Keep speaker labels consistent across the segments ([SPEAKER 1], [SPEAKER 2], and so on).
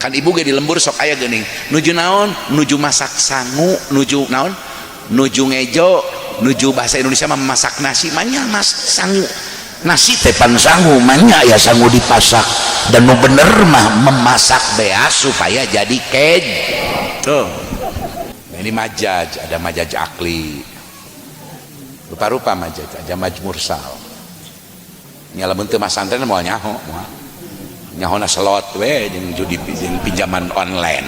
[SPEAKER 1] Kan ibu ge di lembur sok aya geuning nuju naon, nuju masak sangu, nuju naon, nuju ngejo, nuju bahasa Indonesia mah masak nasi, manya mas sangu nasi teh pan sangu, manya ya sangu dipasak, dan nu bener mah memasak beas supaya jadi kej. Tuh. Nah, ini majaj, ada majaj akli, rupa-rupa majaj, ada maj mursal. Nya lamun teu masantren moal nyaho, moal nyahona slot we jeung judi jeung pinjaman online.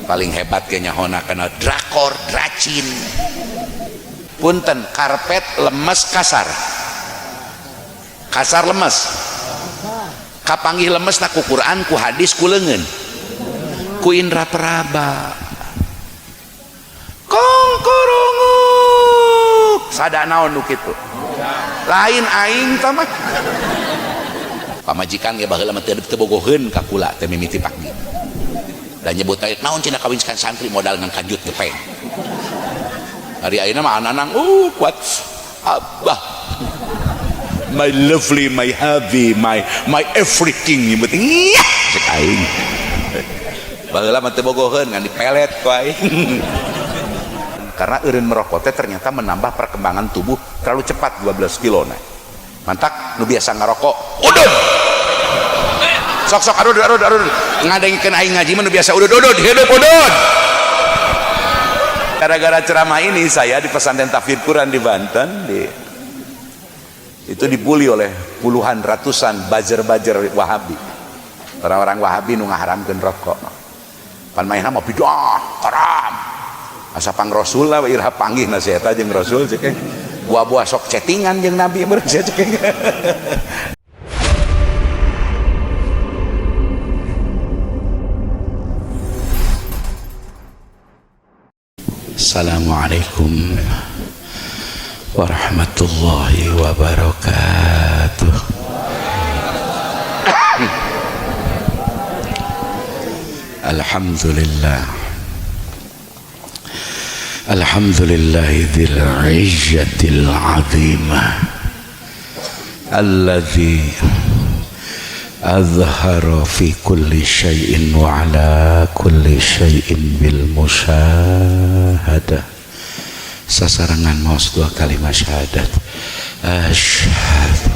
[SPEAKER 1] Paling hebat ge nyahona kana drakor, dracin. Punten, karpet lemes kasar. Kasar lemes. Kapanggih lemes na ku Quran, ku hadis, ku leungeun. Ku indra peraba. Kongkoronguk. Sada naon nu kitu? Lain aing tah mah. Pamajikan ge baheula mah teu bogoheun ka kula teh mimiti pagi. Dan nyebut teh naon cenah kawin kan santri modal ngan kanjut gepeng. Hari ayeuna mah ananang kuat abah, my lovely, my happy, my my everything nyebut iya cek aing. Baheula mah teu bogoheun ngan dipelet ku aing. Karena eureun merokok teh ternyata menambah perkembangan tubuh terlalu cepat 12 kilo nah. Mantak nu biasa ngarokok udud. Sok-sok adud adud adud ngadengkeun aing ngaji mah nu biasa udud udud hidup udud. Gara-gara ceramah ini saya di pesantren Tahfidz Quran di Banten itu dibully oleh puluhan ratusan bajer-bajer Wahabi. Orang-orang Wahabi nu ngaharamkeun rokok. Pan mainna mah bidah, haram. Asa pang Rasul lah iraha panggih nasihat jeung Rasul cek. Buah-buah sok chattingan jeung Nabi meureun sia cek. Assalamualaikum warahmatullahi wabarakatuh. Alhamdulillah. Alhamdulillahi dzil izzatil azimah alladzi azhara fi kulli syai'in wa ala kulli syai'in bil musyahadah. Sasarengan maos dua kalimat syahadat. Asyhadu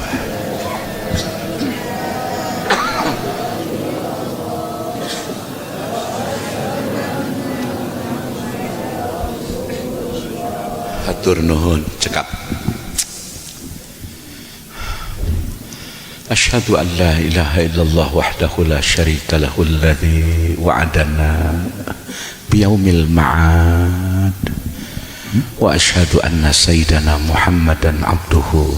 [SPEAKER 1] hatur nuhun cekap. Asyhadu an la ilaha illallah wahdahu la syarika lahu alladzi wa'adana biyaumil ma'ad wa asyhadu anna sayyidana Muhammadan abduhu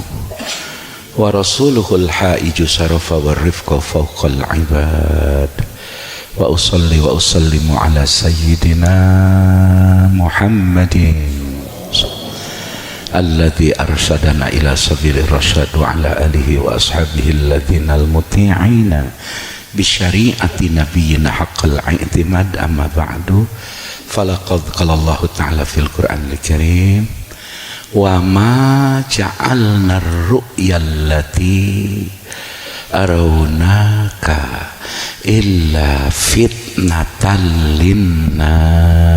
[SPEAKER 1] wa rasuluhul haiju sarafa warifqa fawqal ibad wa usalli wa usallimu ala sayyidina Muhammadin alladzi arsadana ila sabilir rasyad wa ala alihi wa ashabihi alladzina almuti'ina bi syari'ati nabiyyina haqqal i'timad. Amma ba'du, falaqad qala Allahu ta'ala fil Qur'anil Karim wa ma ja'alna ar-ru'ya allati arawnaka illa fitnatan linnas.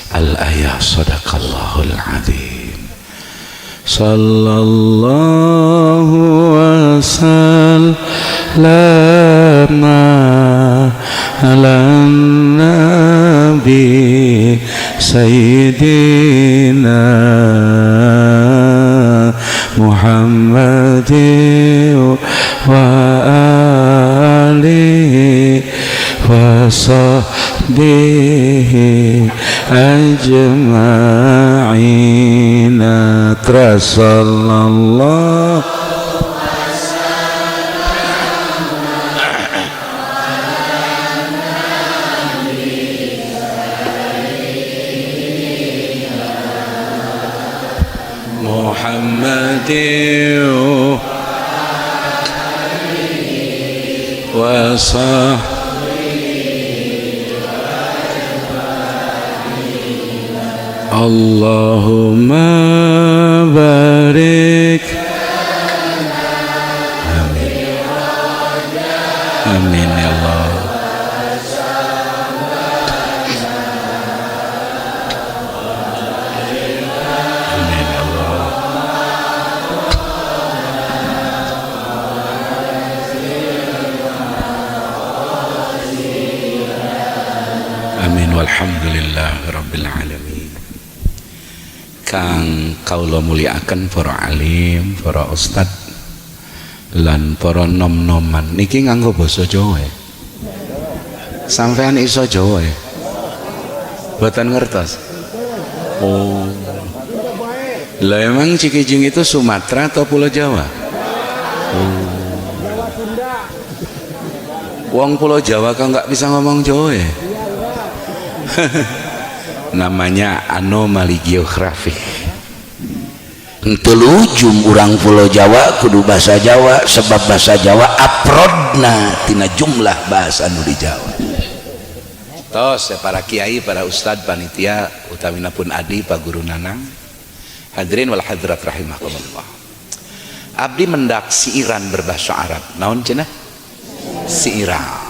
[SPEAKER 1] Al-ayah. Sadaqallahul azim. Sallallahu wasallama ala nabi sayyidina Muhammadin wa alihi wa sahbihi ajma'ina. Sallallahu Muhammadin wa sahbihi. Allahumma barik. Amin. Amin ya Allah. Walhamdulillahi rabbil alamin. Kang kaula mulyakaken para alim, para ustad lan para nom-noman. Niki nganggo basa Jawa ya? Sampean iso Jawa ya? Boten ngertos. Oh. Lah emang Cikijing itu Sumatera atau Pulau Jawa? Oh. Wong Pulau Jawa kok nggak bisa ngomong Jawa ya? Namanya anomali geografik.
[SPEAKER 2] Teu lujum urang Pulau Jawa kudu bahasa Jawa, sebab bahasa Jawa aprodna tina jumlah bahasa nu di Jawa.
[SPEAKER 1] Tos ya, para kiai, para ustad, panitia, utamina pun adi, Pak Guru Nanang, hadirin wal hadirat rahimakumullah. Abdi mendak siiran berbahasa Arab. Naon cenah? Siiran.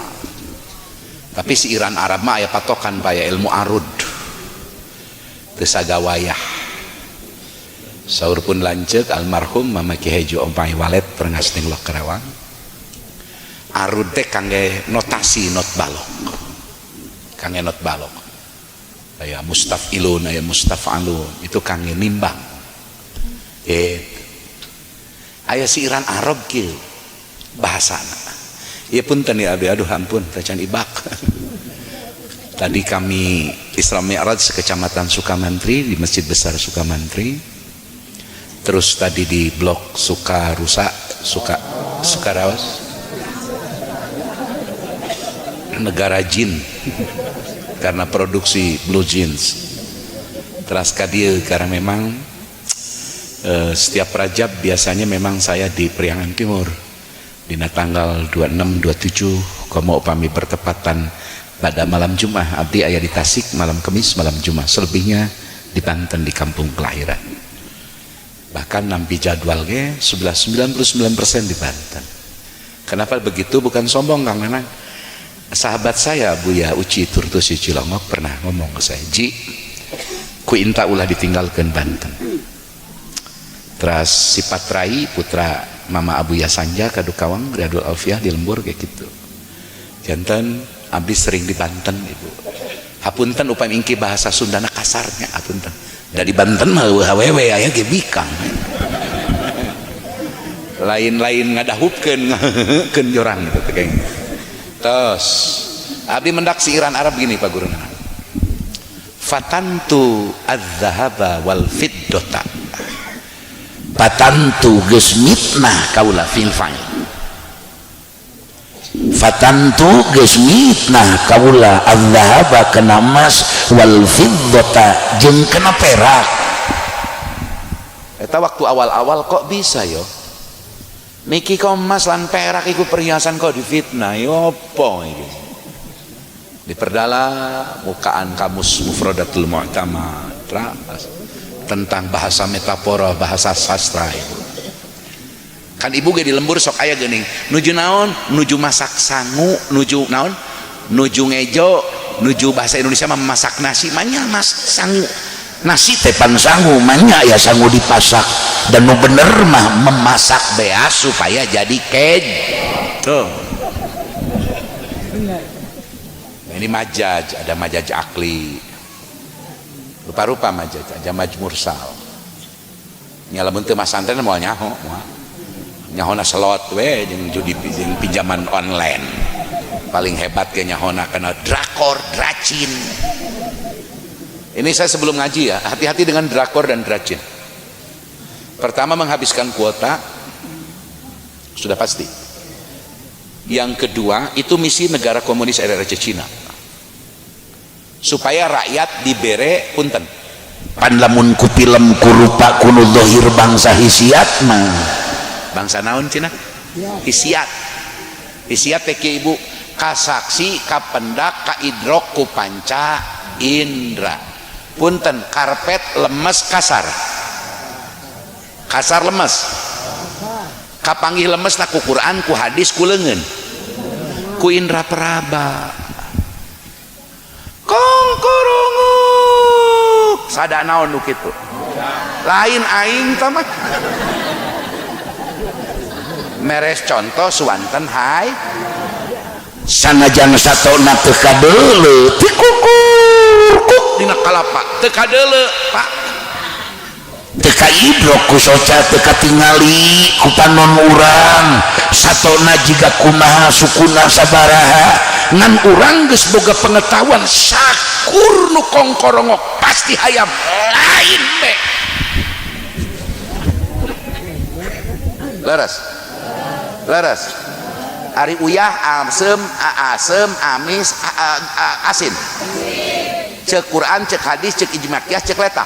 [SPEAKER 1] Tapi siiran Arab mah aya patokan, Pak, ya, ilmu arud. Teu sagawayah. Saur pun lanceuk almarhum Mama Ki Haji Ompai Walet Rengas Dengklok Karawang. Arud teh kangge notasi not balok. Kangge not balok. Aya mustafilun, aya mustafalun, itu kangge nimbang. Aya siiran Arab kieu bahasana. Ya punten ya abi, aduh ampun, tacan ibak. Tadi kami Isra Mi'raj sekecamatan Sukamantri di Masjid Besar Sukamantri. Terus tadi di blok Sukarusa, Suka Sukarawas. Negara jin karena produksi blue jeans. Teras ka dieu karena memang setiap Rajab biasanya memang saya di Priangan Timur dina tanggal 26 27, komo upami bertepatan pada malam Jumat abdi aya di Tasik malam Kemis, malam Jumat, selebihnya di Banten, di kampung kelahiran. Bahkan nampi jadwal ge sebelah 99% di Banten. Kenapa begitu? Bukan sombong, Kang Nanang. Sahabat saya Buya Uci Turtusi Cilongok pernah ngomong ke saya, "Ji, ku inta ulah ditinggalkan Banten." Terus sifat Rai putra Mama Abu Yasanja Kadukawang Riyadul Alfiah di lembur kayak gitu. Janten abdi sering di Banten, Ibu. Hapunten upami ingki bahasa Sundana kasarnya, hapunten. Dari Banten mah eueuh awewe aya ge bikang. Lain-lain ngadahupkeun keun jorang gitu teh. Terus abdi mendak siiran Arab gini, Pak Guru. Fatantu adz-dzahaba wal fiddota.
[SPEAKER 2] Fatantu geus mitnah kaula, fil fa'il. Fatantu geus mitnah kaula, adzahaba kana emas, wal fiddota jeung kana perak.
[SPEAKER 1] Eta waktu awal-awal kok bisa yo? Niki kok emas lan perak iku perhiasan kok difitnah, yo apa iki? Diperdalam mukaan kamus Mufradatul Mu'tamad tentang bahasa metafora, bahasa sastra itu. Kan ibu ge di lembur sok aya geuning, nuju naon? Nuju masak sangu, nuju naon? Nuju ngejo, nuju bahasa Indonesia mah masak nasi, manya mas sangu.
[SPEAKER 2] Nasi teh pan sangu manya ya, sangu dipasak, dan nu bener mah memasak beas supaya jadi kej.
[SPEAKER 1] Tuh. Nah, ini majaz, ada majaz akli. Rupa-rupa majaz, ada majaz mursal. Nya lamun teu masantren moal nyaho, moal. Nyahona slot we jeung judi jeung pinjaman online. Paling hebat ke nyahona kana drakor, dracin. Ini saya sebelum ngaji ya, hati-hati dengan drakor dan dracin. Pertama, menghabiskan kuota sudah pasti. Yang kedua, itu misi negara komunis RRC Cina. Supaya rakyat dibere punten.
[SPEAKER 2] Pan lamun ku film ku rupa ku nu zahir bangsa hisiat mah.
[SPEAKER 1] Bangsa naon Cina? Hisiat. Hisiat teh ibu kasaksi, kapendak, kaidrok ku panca indra. Punten, karpet lemes kasar. Kasar lemes. Kapanggih lemes ku Quran, ku hadis, ku leungeun, ku indra peraba. Kong kurungu sada naon nu kitu lain aing tamat meres contoh suwanten hai.
[SPEAKER 2] Sanajan satona teu kadeuleu ti kuku.
[SPEAKER 1] dina kalapa teu kadeuleu Pak
[SPEAKER 2] teu kaidrok ku soca teu katingali ku panon urang satona jiga kumaha sukuna sabaraha
[SPEAKER 1] ngan urang geus boga pengetahuan sakur nu kongkorongok pasti hayam lain be. Leres leres ari uyah asem asem amis asin cek Quran cek hadis cek ijma qiyas cek letah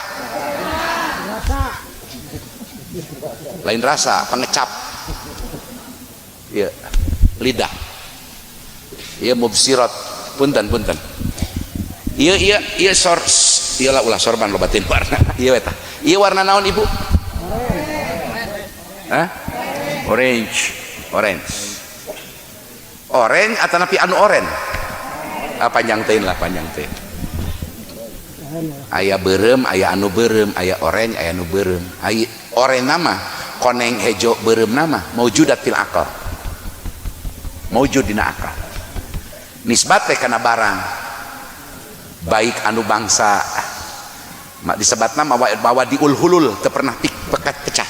[SPEAKER 1] lain rasa pengecap ya lidah ya mubsirat punten punten iya iya iya sor iyalah ulah sorban lobatin warna iya eta iya warna naon ibu? Hah? Orange orange orange atau napi anu oren ah, panjang teuing lah panjang teuing aya beureum aya anu beureum aya orange aya anu beureum aya oren nama koneng hejo beureum nama maujudat fil akal maujud dina akal nisbat teh kana barang baik anu bangsa disebatna mawa diul hulul teu pernah pekat pecah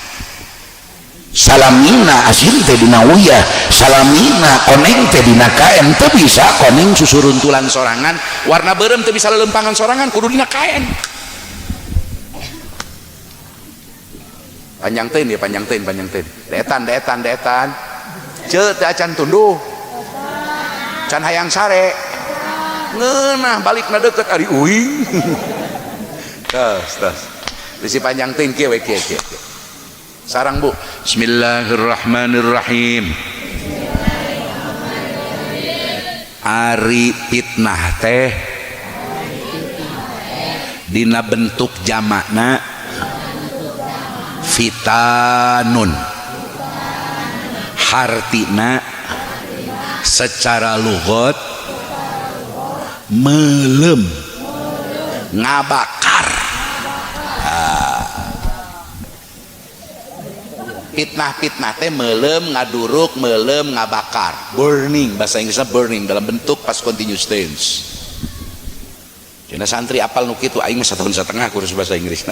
[SPEAKER 2] salamina asin teh dina uyah salamina koneng teh dina kaen teu bisa koneng
[SPEAKER 1] susuruntulan sorangan warna beureum teu bisa lelempangan sorangan kudu dina kaen panjang teuing ya panjang teuing panjang teuing deetan deetan deetan ceu teu acan tunduh can hayang sare ngeunah balikna deukeut ari uing tos tos bisi panjang teuing kieu we kieu kieu sarang bu. Bismillahirrahmanirrahim. Ari fitnah teh dina bentuk jamakna fitanun hartina secara lugat melem ngabakar. Fitnah-fitnah teh melem ngaduruk melem ngabakar burning bahasa Inggrisnya burning dalam bentuk past continuous tense. Cina santri apal nu kitu aing mah 1,5 tahun kursus bahasa Inggris.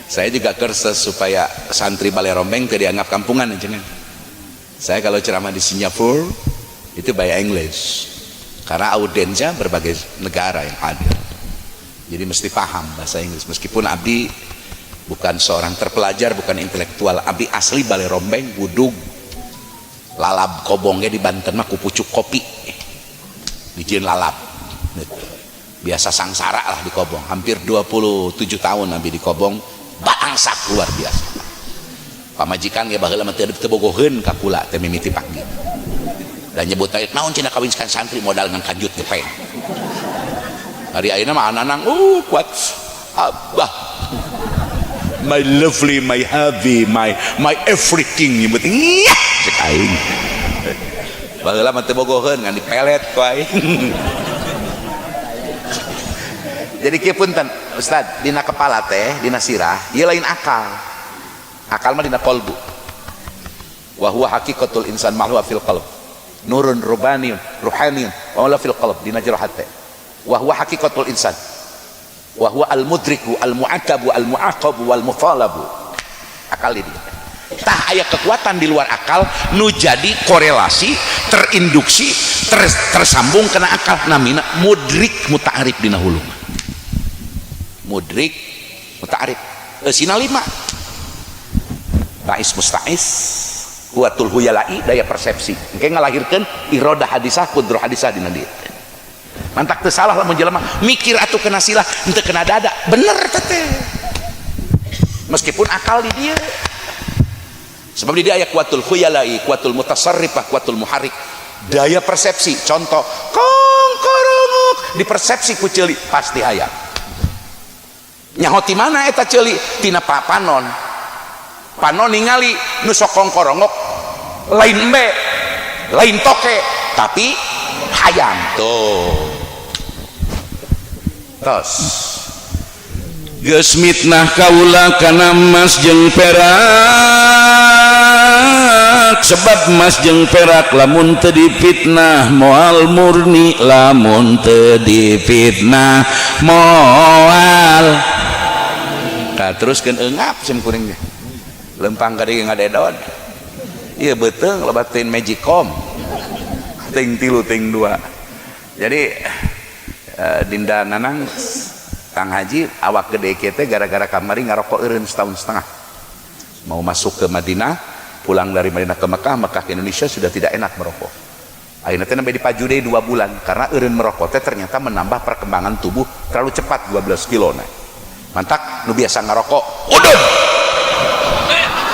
[SPEAKER 1] Saya juga kursus supaya santri Balai Rombeng teu dianggap kampungan cenah. Saya kalau ceramah di Singapura itu by English karena audiensnya berbagai negara yang hadir. Jadi mesti paham bahasa Inggris meskipun abdi bukan seorang terpelajar, bukan intelektual. Abdi asli Balai Rombeng, gudug, lalab kobongnya di Banten mah ku pucuk kopi, dijieun lalab. Biasa sangsara lah di kobong. Hampir 27 tahun abdi di kobong, bangsak luar biasa. Pamajikan ge baheula mah teu bogoheun ka kula teh mimiti pagi. Dan nyebut teh naon cenah kawin santri modal ngan kanjut gepeng. Hari ayeuna mah ananang kuat abah my lovely, my happy, my everything nyebut iya cek aing. Baheula mah teu bogoheun ngan dipelet ku aing. Jadi kieu punten Ustad, dina kepala teh, dina sirah, ieu lain akal. Akal mah dina qalbu. Wa huwa haqiqatul insan ma huwa fil qalb. Nurun rubaniyun, ruhaniyun, wa huwa fil qalb dina jero hate. Wa huwa haqiqatul insan. Wa huwa al-mudriku al-mu'atabu al-mu'aqabu wal-muthalabu. Akal ini tah aya kekuatan di luar akal nu jadi korelasi terinduksi tersambung kena akal namina mudrik muta'arif dina hulu mudrik muta'arif eusina lima ba'is musta'is kuatul huyala'i daya persepsi engke ngalahirkeun irodah hadisah kudroh hadisah dina dieu. Mantak teu salah lamun jelema mikir atuh kena silah henteu kena dada bener teh meskipun akal di dia sebab di dia aya kuatul khuyalai kuatul mutasarrifah kuatul muharrik daya persepsi contoh kongkorongok dipersepsi ku ceuli pasti aya nyaho ti mana eta ceuli tina panon panon ningali nu sok kongkorongok lain embe lain toke tapi hayam tuh tos
[SPEAKER 2] geus mitnah kaula kana emas jeung perak Perak, sebab emas jeung perak lamun teu difitnah moal murni, lamun teu difitnah moal.
[SPEAKER 1] Tah, teruskeun eungap sim kuring teh. Lempang ka dieu ngadedod. Ieu beuteung loba teuing magicom. Ting tilu ting dua. Jadi Dinda Nanang, Kang Haji, awak gede kieu teh gara-gara kamari ngarokok eureun setahun setengah. Mau masuk ke Madinah, pulang dari Madinah ke Mekah, Mekah ke Indonesia sudah tidak enak merokok. Ayeuna teh nembe dipaju deui 2 bulan karena eureun merokok teh ternyata menambah perkembangan tubuh terlalu cepat 12 kilo nah. Mantak nu biasa ngarokok udud.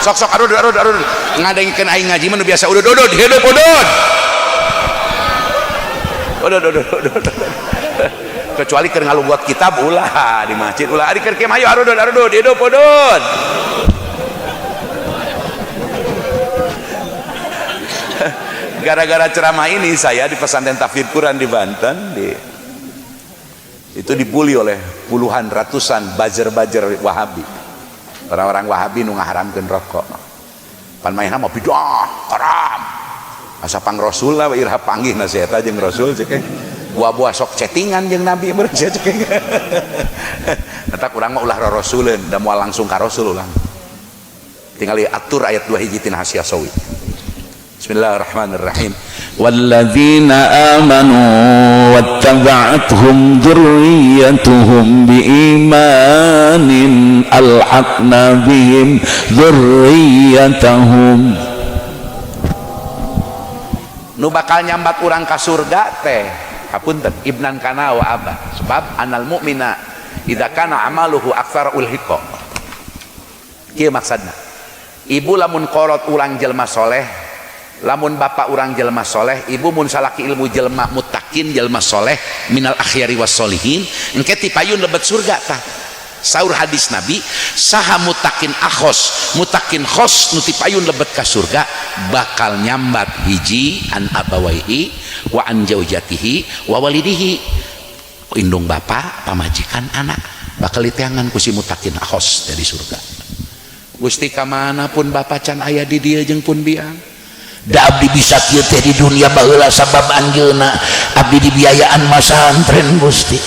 [SPEAKER 1] Sok-sok adud adud adud ngadengkeun aing ngaji mah nu biasa udud udud hidup udud. Udud udud udud. Kecuali keur ngalubuat kitab ulah di masjid ulah ari keur kieu ayo arudud arudud hidup udud. Gara-gara ceramah ini saya di pesantren Tahfidz Quran di Banten itu dibully oleh puluhan ratusan bajer-bajer Wahabi. Orang-orang Wahabi nu ngaharamkeun rokok. Pan mainna mah bidah, haram. Asa pang Rasul lah iraha panggih na si eta jeung Rasul cek. Buah-buah sok chattingan jeung Nabi beureum sia cek. Eta urang mah ulah rarasuleun, da moal langsung ka Rasul ulang. Tinggal atur ayat 2 hiji tina Hasyiah Sawi. Bismillahirrahmanirrahim.
[SPEAKER 2] Walladzina amanu wattaba'athum dzurriyyatuhum biimanin alhaqna bihim dzurriyyatahum.
[SPEAKER 1] Nu bakal nyambat urang ka surga teh hapunten ibnan kana wa abah, sebab anal mu'mina idza kana amaluhu aktsar ulhiqa. Kieu maksudna, ibu lamun kolot urang jelema soleh, lamun bapak urang jelema soleh, ibu mun salaki ilmu jelema mutakin jelema soleh minal akhyari was solihin, engke tipayun lebet surga tah. Saur hadis Nabi, saha mutakin akhos mutakin khos nu tipayun lebet ka surga bakal nyambat hiji an abawaihi wa an jaujatihi wa walidihi, indung bapak pamajikan anak bakal diteangan ku si mutakin akhos dari surga. Gusti kamana pun bapak can aya di dieu jeung pun biang.
[SPEAKER 2] Da abdi bisa kieu teh di dunia baheula sabab anjeunna abdi dibiayaan masantren Gusti.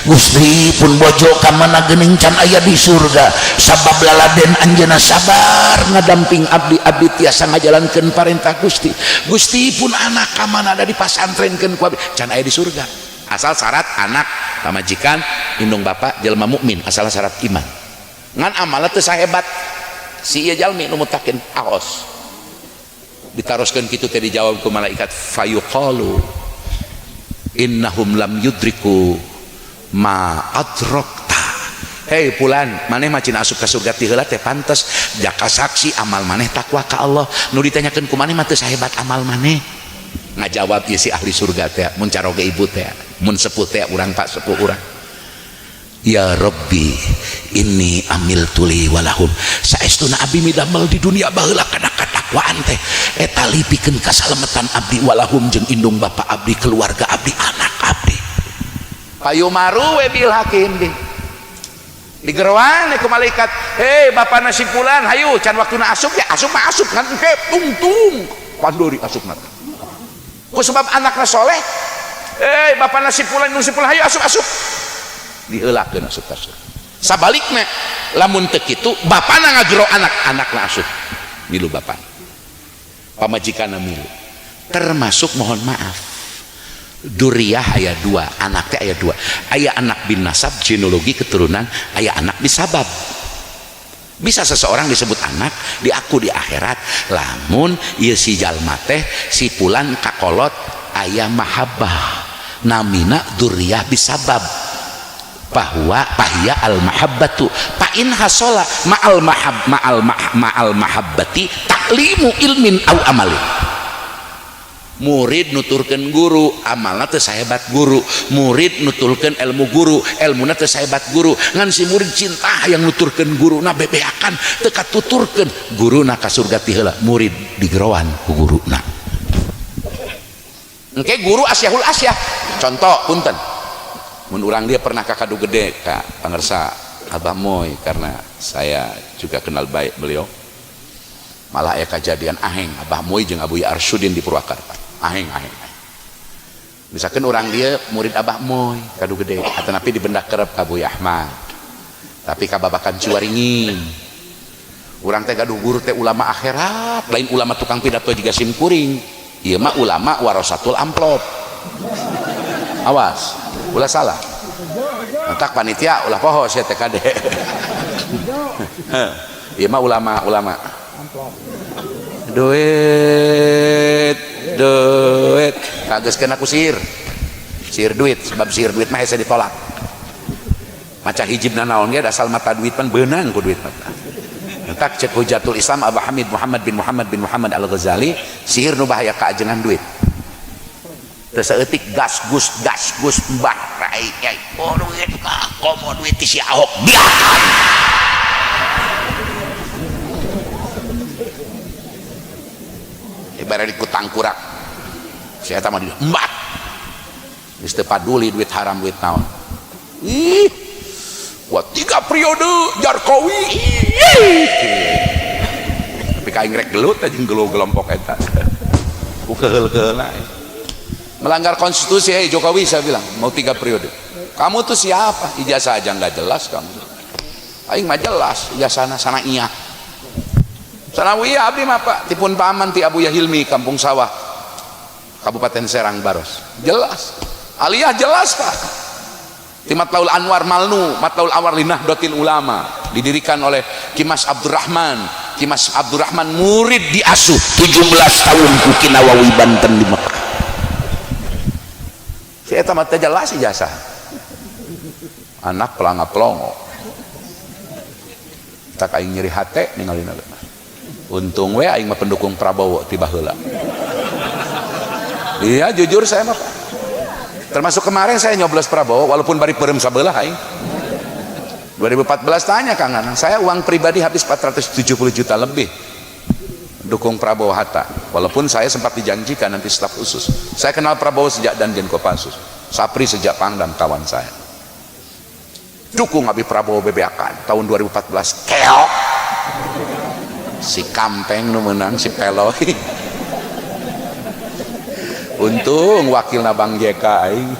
[SPEAKER 2] Gusti pun bojo ka mana geuning can aya di surga sabab laladen anjeunna sabar ngadamping abdi, abdi tiasa ngajalankeun parentah Gusti. Gusti pun anak ka mana ada dipasantrenkeun ku abdi can aya di surga.
[SPEAKER 1] Asal syarat anak pamajikan indung bapak jelema mukmin, asal syarat iman. Ngan amalna teu sahebat si ieu jalmi nu mutakin aos. Ditaroskeun kitu teh dijawab ku malaikat fayuqalu innahum lam yudriku ma adrakta. Hei pulan, maneh mah cina asup ka surga ti heula teh pantes jaka saksi amal maneh takwa ka Allah. Nu ditanyakeun ku maneh mah teu sahebat amal maneh. Ngajawab ieu si ahli surga teh mun caroge ibu teh, mun sepuh teh urang pak sepuh urang.
[SPEAKER 2] Ya Rabbi inni amiltu li walahum, saestuna abdi midamel di dunia baheula kana katakwaan teh eta lipikeun kasalametan abdi walahum jeung indung bapa abdi, keluarga abdi, anak abdi.
[SPEAKER 1] Payumaru we bil hakim di digeroan ku malaikat, hei bapana si fulan hayu can waktuna asup ya, asup mah asup kan engke tungtung pandori asupna ku sebab anakna soleh. Hei bapana si fulan nu si fulan hayu asup asup, diheulakeun asup ka surga. Sabalikna lamun teu kitu bapana ngagero anak, anakna asup milu bapana, pamajikanna milu. Termasuk mohon maaf duriah aya dua, anak teh aya dua, aya anak bin nasab genealogi keturunan, aya anak bisabab. Bisa seseorang disebut anak diaku di akhirat lamun ieu si jalma teh si pulan kakolot aya mahabbah namina duriah bisabab, bahwa pahia al mahabbatu fa in hasola ma'al mahab ma'al ma'al mahabbati taklimu ilmin au amalin. Murid nuturkeun guru, amalna teu sahebat guru. Murid nuturkeun ilmu guru, ilmuna teu sahebat guru. Ngan si murid cinta hayang nuturkeun guruna bebeakan teu katuturkeun, guruna ka surga ti heula, murid digeroan ku guruna. Engke guru asyahul asyah. Contoh punten, mun urang dia pernah ka Kadu Gede ka pangersa Abah Moy, karena saya juga kenal baik beliau. Malah aya kajadian aheng Abah Moy jeung Abuya Arsyudin di Purwakarta. Aheng aheng. Misalkan orang dia murid Abah Moy kadu gede atanapi di benda kerep ka Abuya Ahmad. Tapi kababakan Ciwaringin. Urang teh gaduh guru teh ulama akhirat, lain ulama tukang pidato jiga sim kuring. Ieu mah ulama warasatul amplop. Awas, ulah salah. Entak panitia ulah poho sia teh kade. Ieu mah ulama-ulama. Duit, duit. Kageus kena ku sihir. Sihir duit, sebab sihir duit mah hese ditolak. Maca hijibna naon ge asal mata duit pan beunang ku duit mah. Entak cek Hujatul Islam Abu Hamid Muhammad bin Muhammad bin Muhammad Al-Ghazali, sihir nu bahaya kaajengan duit. Teu saeutik gas gus mbah rai nyai. Oh duit mah komo duit ti si Ahok biarkan. Ibarat di kutangkurak. Si eta mah mbah. Geus teu paduli duit haram duit naon. Ih. Buat 3 periode Jarkowi. Tapi kaing rek gelut aja geluh kelompok eta. Ku keheul-keheulna. Melanggar konstitusi, hey Jokowi, saya bilang mau 3 periode. Kamu tuh siapa? Ijazah aja nggak jelas kamu. Aing mah jelas ijazahna sana iya. Sanawiyah abdi mah Pak, tipun paman ti Abu Yahilmi Kampung Sawah, Kabupaten Serang Baros. Jelas. Aliyah jelas Pak. Ti Matlaul Anwar Malnu, Matlaul Anwar Linahdatil Ulama, didirikan oleh Ki Mas Abdurrahman. Ki Mas Abdurrahman murid diasuh
[SPEAKER 2] 17 tahun ku Ki Nawawi Banten di Mekah.
[SPEAKER 1] Si eta mah teu jelas ijazah. Anak pelanga-pelongo. Tak aing nyeri hate ningalina. Untung we aing mah pendukung Prabowo ti baheula. Iya jujur saya mah Pak. Termasuk kemarin saya nyoblos Prabowo walaupun bari peureum sabelah aing. 2014 tanya Kang Anang, saya uang pribadi habis 470 juta lebih dukung Prabowo Hatta. Walaupun saya sempat dijanjikan nanti staf khusus. Saya kenal Prabowo sejak Danjen Kopassus, Sapri sejak Pangdam kawan saya. Dukung Abi Prabowo bebeakan tahun 2014. Keok. Si Kampeng nu menang si Peloi. Untung wakilna Bang JK aing.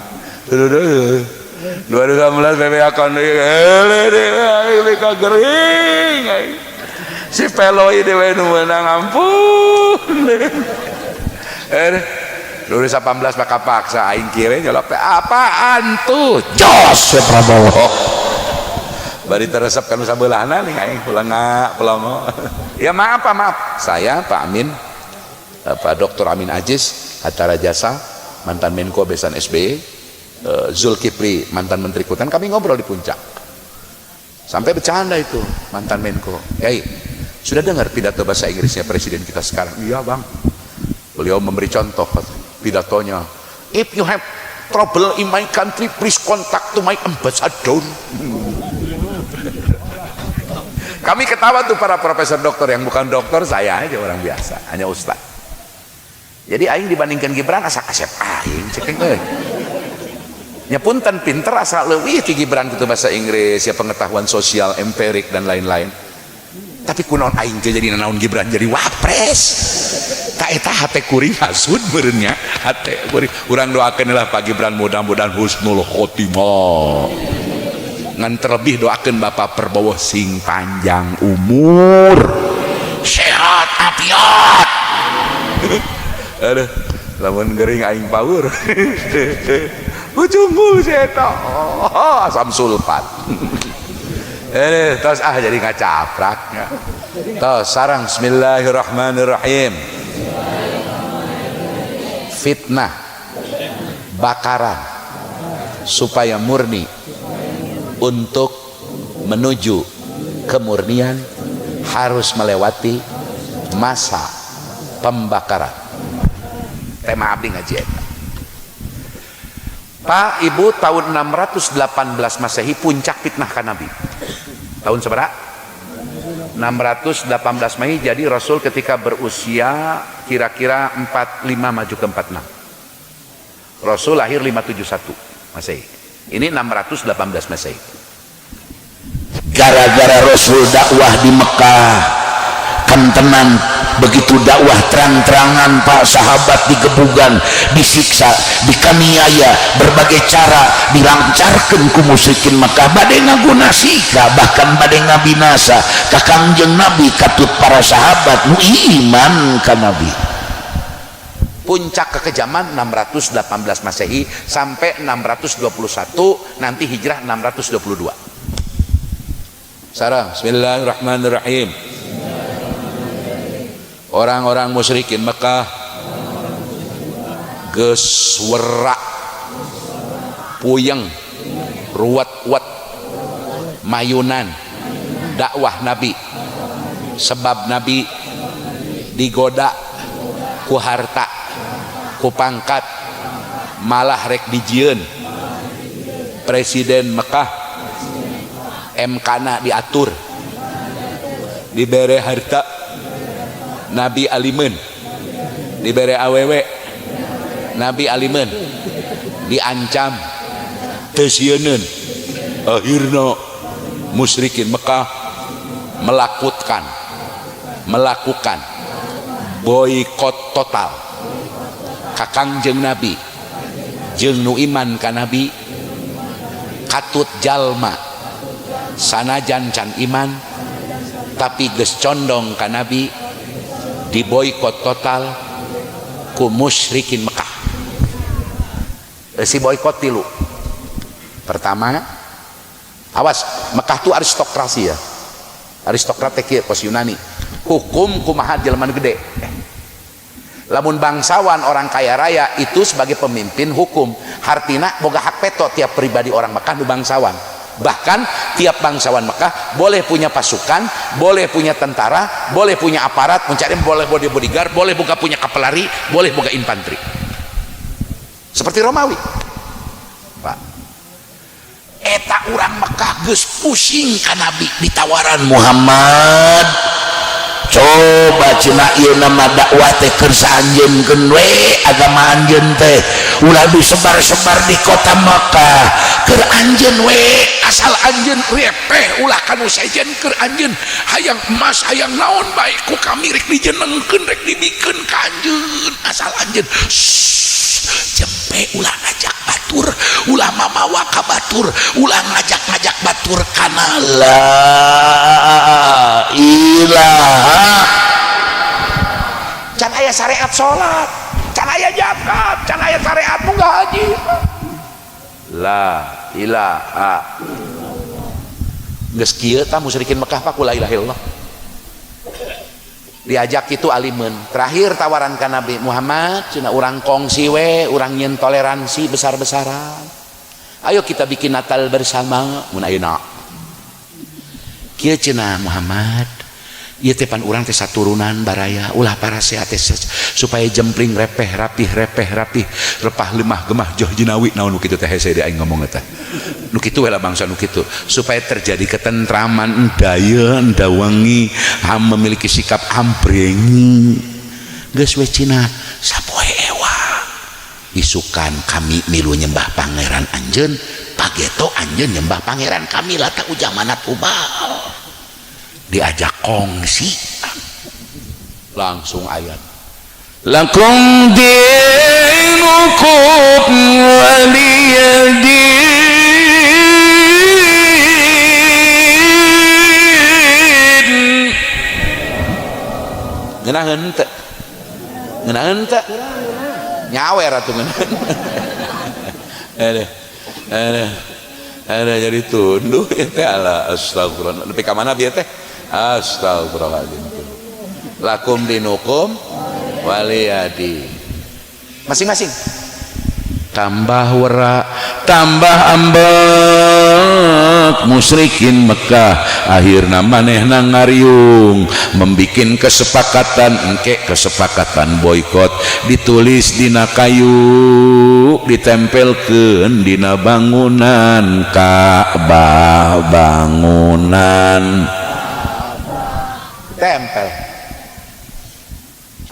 [SPEAKER 1] 2019 bebeakan deui gering aing. Si Peloi dewe nu menang ampun. 2018 bakal paksa aing kieu nyolok teh apaan tuh?
[SPEAKER 2] Jos Prabowo.
[SPEAKER 1] Bari teresep kanu sabeulahna nih aing pulang pelongo. Ya maaf Pak, maaf. Saya Pak Amin, Pak Dr. Amin Aziz, Hatta Rajasa, mantan Menko besan SBY, Zulkifli, mantan Menteri Keuangan, kami ngobrol di puncak. Sampai bercanda itu mantan Menko. Hei, sudah dengar pidato bahasa Inggrisnya presiden kita sekarang? Iya bang. Beliau memberi contoh pidatonya. If you have trouble in my country, please contact to my ambassador. Kami ketawa tuh para profesor doktor yang bukan doktor, saya aja orang biasa, hanya ustaz. Jadi aing dibandingkan Gibran asa kasep aing cek euy. Nya punten pinter asa leuwih ti Gibran kitu bahasa Inggris, ya pengetahuan sosial, empirik dan lain-lain. Tapi kunaon aing teh jadi nanaon Gibran jadi wapres. Ta eta hate kuring hasud meureun nya, hate kuring. Urang doakeun lah Pak Gibran mudah-mudahan husnul khotimah. Ngan terlebih doakeun Bapak Prabowo sing panjang umur, sehat afiat. Aduh, lamun gering aing paur. Ujungul si eta. Oh, asam sulfat. Tos ah jadi ngacaprak. Tos sarang bismillahirrahmanirrahim. Fitnah bakaran supaya murni untuk menuju kemurnian harus melewati masa pembakaran. Tema abdi ngaji eta. Pak, Ibu, tahun 618 Masehi puncak fitnah ka Nabi. Tahun seberapa? 618 Masehi, jadi Rasul ketika berusia kira-kira 45 maju ke 46. Rasul lahir 571 Masehi. Ini 618 Masehi.
[SPEAKER 2] Gara-gara Rasul dakwah di Mekah, kentenan Begitu dakwah terang-terangan, Pak, sahabat digebugan, disiksa, dikaniaya, berbagai cara dilancarkan ku musyrikin Mekah, bade ngagunasika, bahkan bade ngabinasa ka Kangjeng Nabi katut para sahabat nu iman ka Nabi.
[SPEAKER 1] Puncak kekejaman 618 Masehi sampai 621, nanti hijrah 622. Sarang bismillahirrahmanirrahim. Orang-orang musyrikin Mekah geus werak, puyeng, ruwet-wet mayunan dakwah Nabi, sebab Nabi digoda ku harta, ku pangkat, malah rek dijieun presiden Mekah. MK-na diatur, dibere harta, Nabi alimen, dibere awewe, Nabi alimen, diancam teu sieuneun. Akhirna musyrikin Mekah melakukan melakukan boikot total ka Kangjeng Nabi jeung nu iman ka Nabi, katut jalma sanajan can iman tapi geus condong ka Nabi, diboikot total ku musyrikin Mekah. Si boikot tilu. Pertama, awas, Mekah tuh aristokrasi ya, aristokrat teh kos Yunani, hukum kumaha jelema gede. Lamun bangsawan, orang kaya raya itu sebagai pemimpin hukum, hartina boga hak peto tiap pribadi orang Mekah nu bangsawan. Bahkan tiap bangsawan Mekah boleh punya pasukan, boleh punya tentara, boleh punya aparat mencari, boleh body bodyguard, boleh buka punya kapelari, boleh boga infanteri, seperti Romawi, Pak.
[SPEAKER 2] Eta urang Mekah geus pusing ka Nabi, ditawaran, "Muhammad, coba cenah ieu nama dakwah teh keur saanjeunkeun we, agama anjeun teh ulah disebar-sebar di kota Mekah, keur anjeun we."
[SPEAKER 1] Asal anjeun repeh, ulah kanu sejen, keur anjeun. Hayang emas, hayang naon bae, ku kami rek dijenengkeun, rek dibikeun ka anjeun, asal anjeun
[SPEAKER 2] jempe ulah ngajak batur, ulah mamawa ka batur, ulah ngajak-ngajak batur kana la ilaha.
[SPEAKER 1] Can aya syariat salat, can aya zakat, can aya syariat munggah haji. La ilaha. Geus kieu tah musyrikin Mekah, Pak, la ilaha illallah. Diajak itu alimen. Terakhir tawaran ka Nabi Muhammad, "Cenah urang kongsi we, urang nyeun toleransi besar-besaran. Ayo kita bikin Natal bersama." Mun ayeuna kieu, cenah Muhammad, ieu teh pan urang teh saturunan baraya, ulah parasea teh, supaya jempling repeh rapih, repeh rapih, repah lemah gemah joh jinawi. Naon nu kitu teh, hese aing ngomong eta. Nu kitu we lah, bangsa nu kitu, supaya terjadi ketentraman, daya ndawangi ham memiliki sikap amprengi. "Geus we," cenah, "sapoe ewa isukan kami milu nyembah pangeran anjeun, pageto anjeun nyembah pangeran kami, Lata, Ujah, Manat, Hubal." Diajak kongsi, langsung ayat
[SPEAKER 3] lakum dinukum waliyadin.
[SPEAKER 1] Ngeunaheun teu? Ngeunaheun teu? Nyawer atuh ngeunaheun. Aduh aduh aduh, jadi tunduh ya teh. Ala, astagfirullah, nepi ka mana bieu teh? Astagfirullahaladzim. Lakum dinukum waliyadi, masing-masing.
[SPEAKER 3] Tambah werak, tambah ambek musyrikin Mekah. Akhirna manehna ngariung, membikin kesepakatan, engke kesepakatan boikot ditulis dina kayu, ditempelkeun dina bangunan Ka'bah, bangunan.
[SPEAKER 1] Tempel.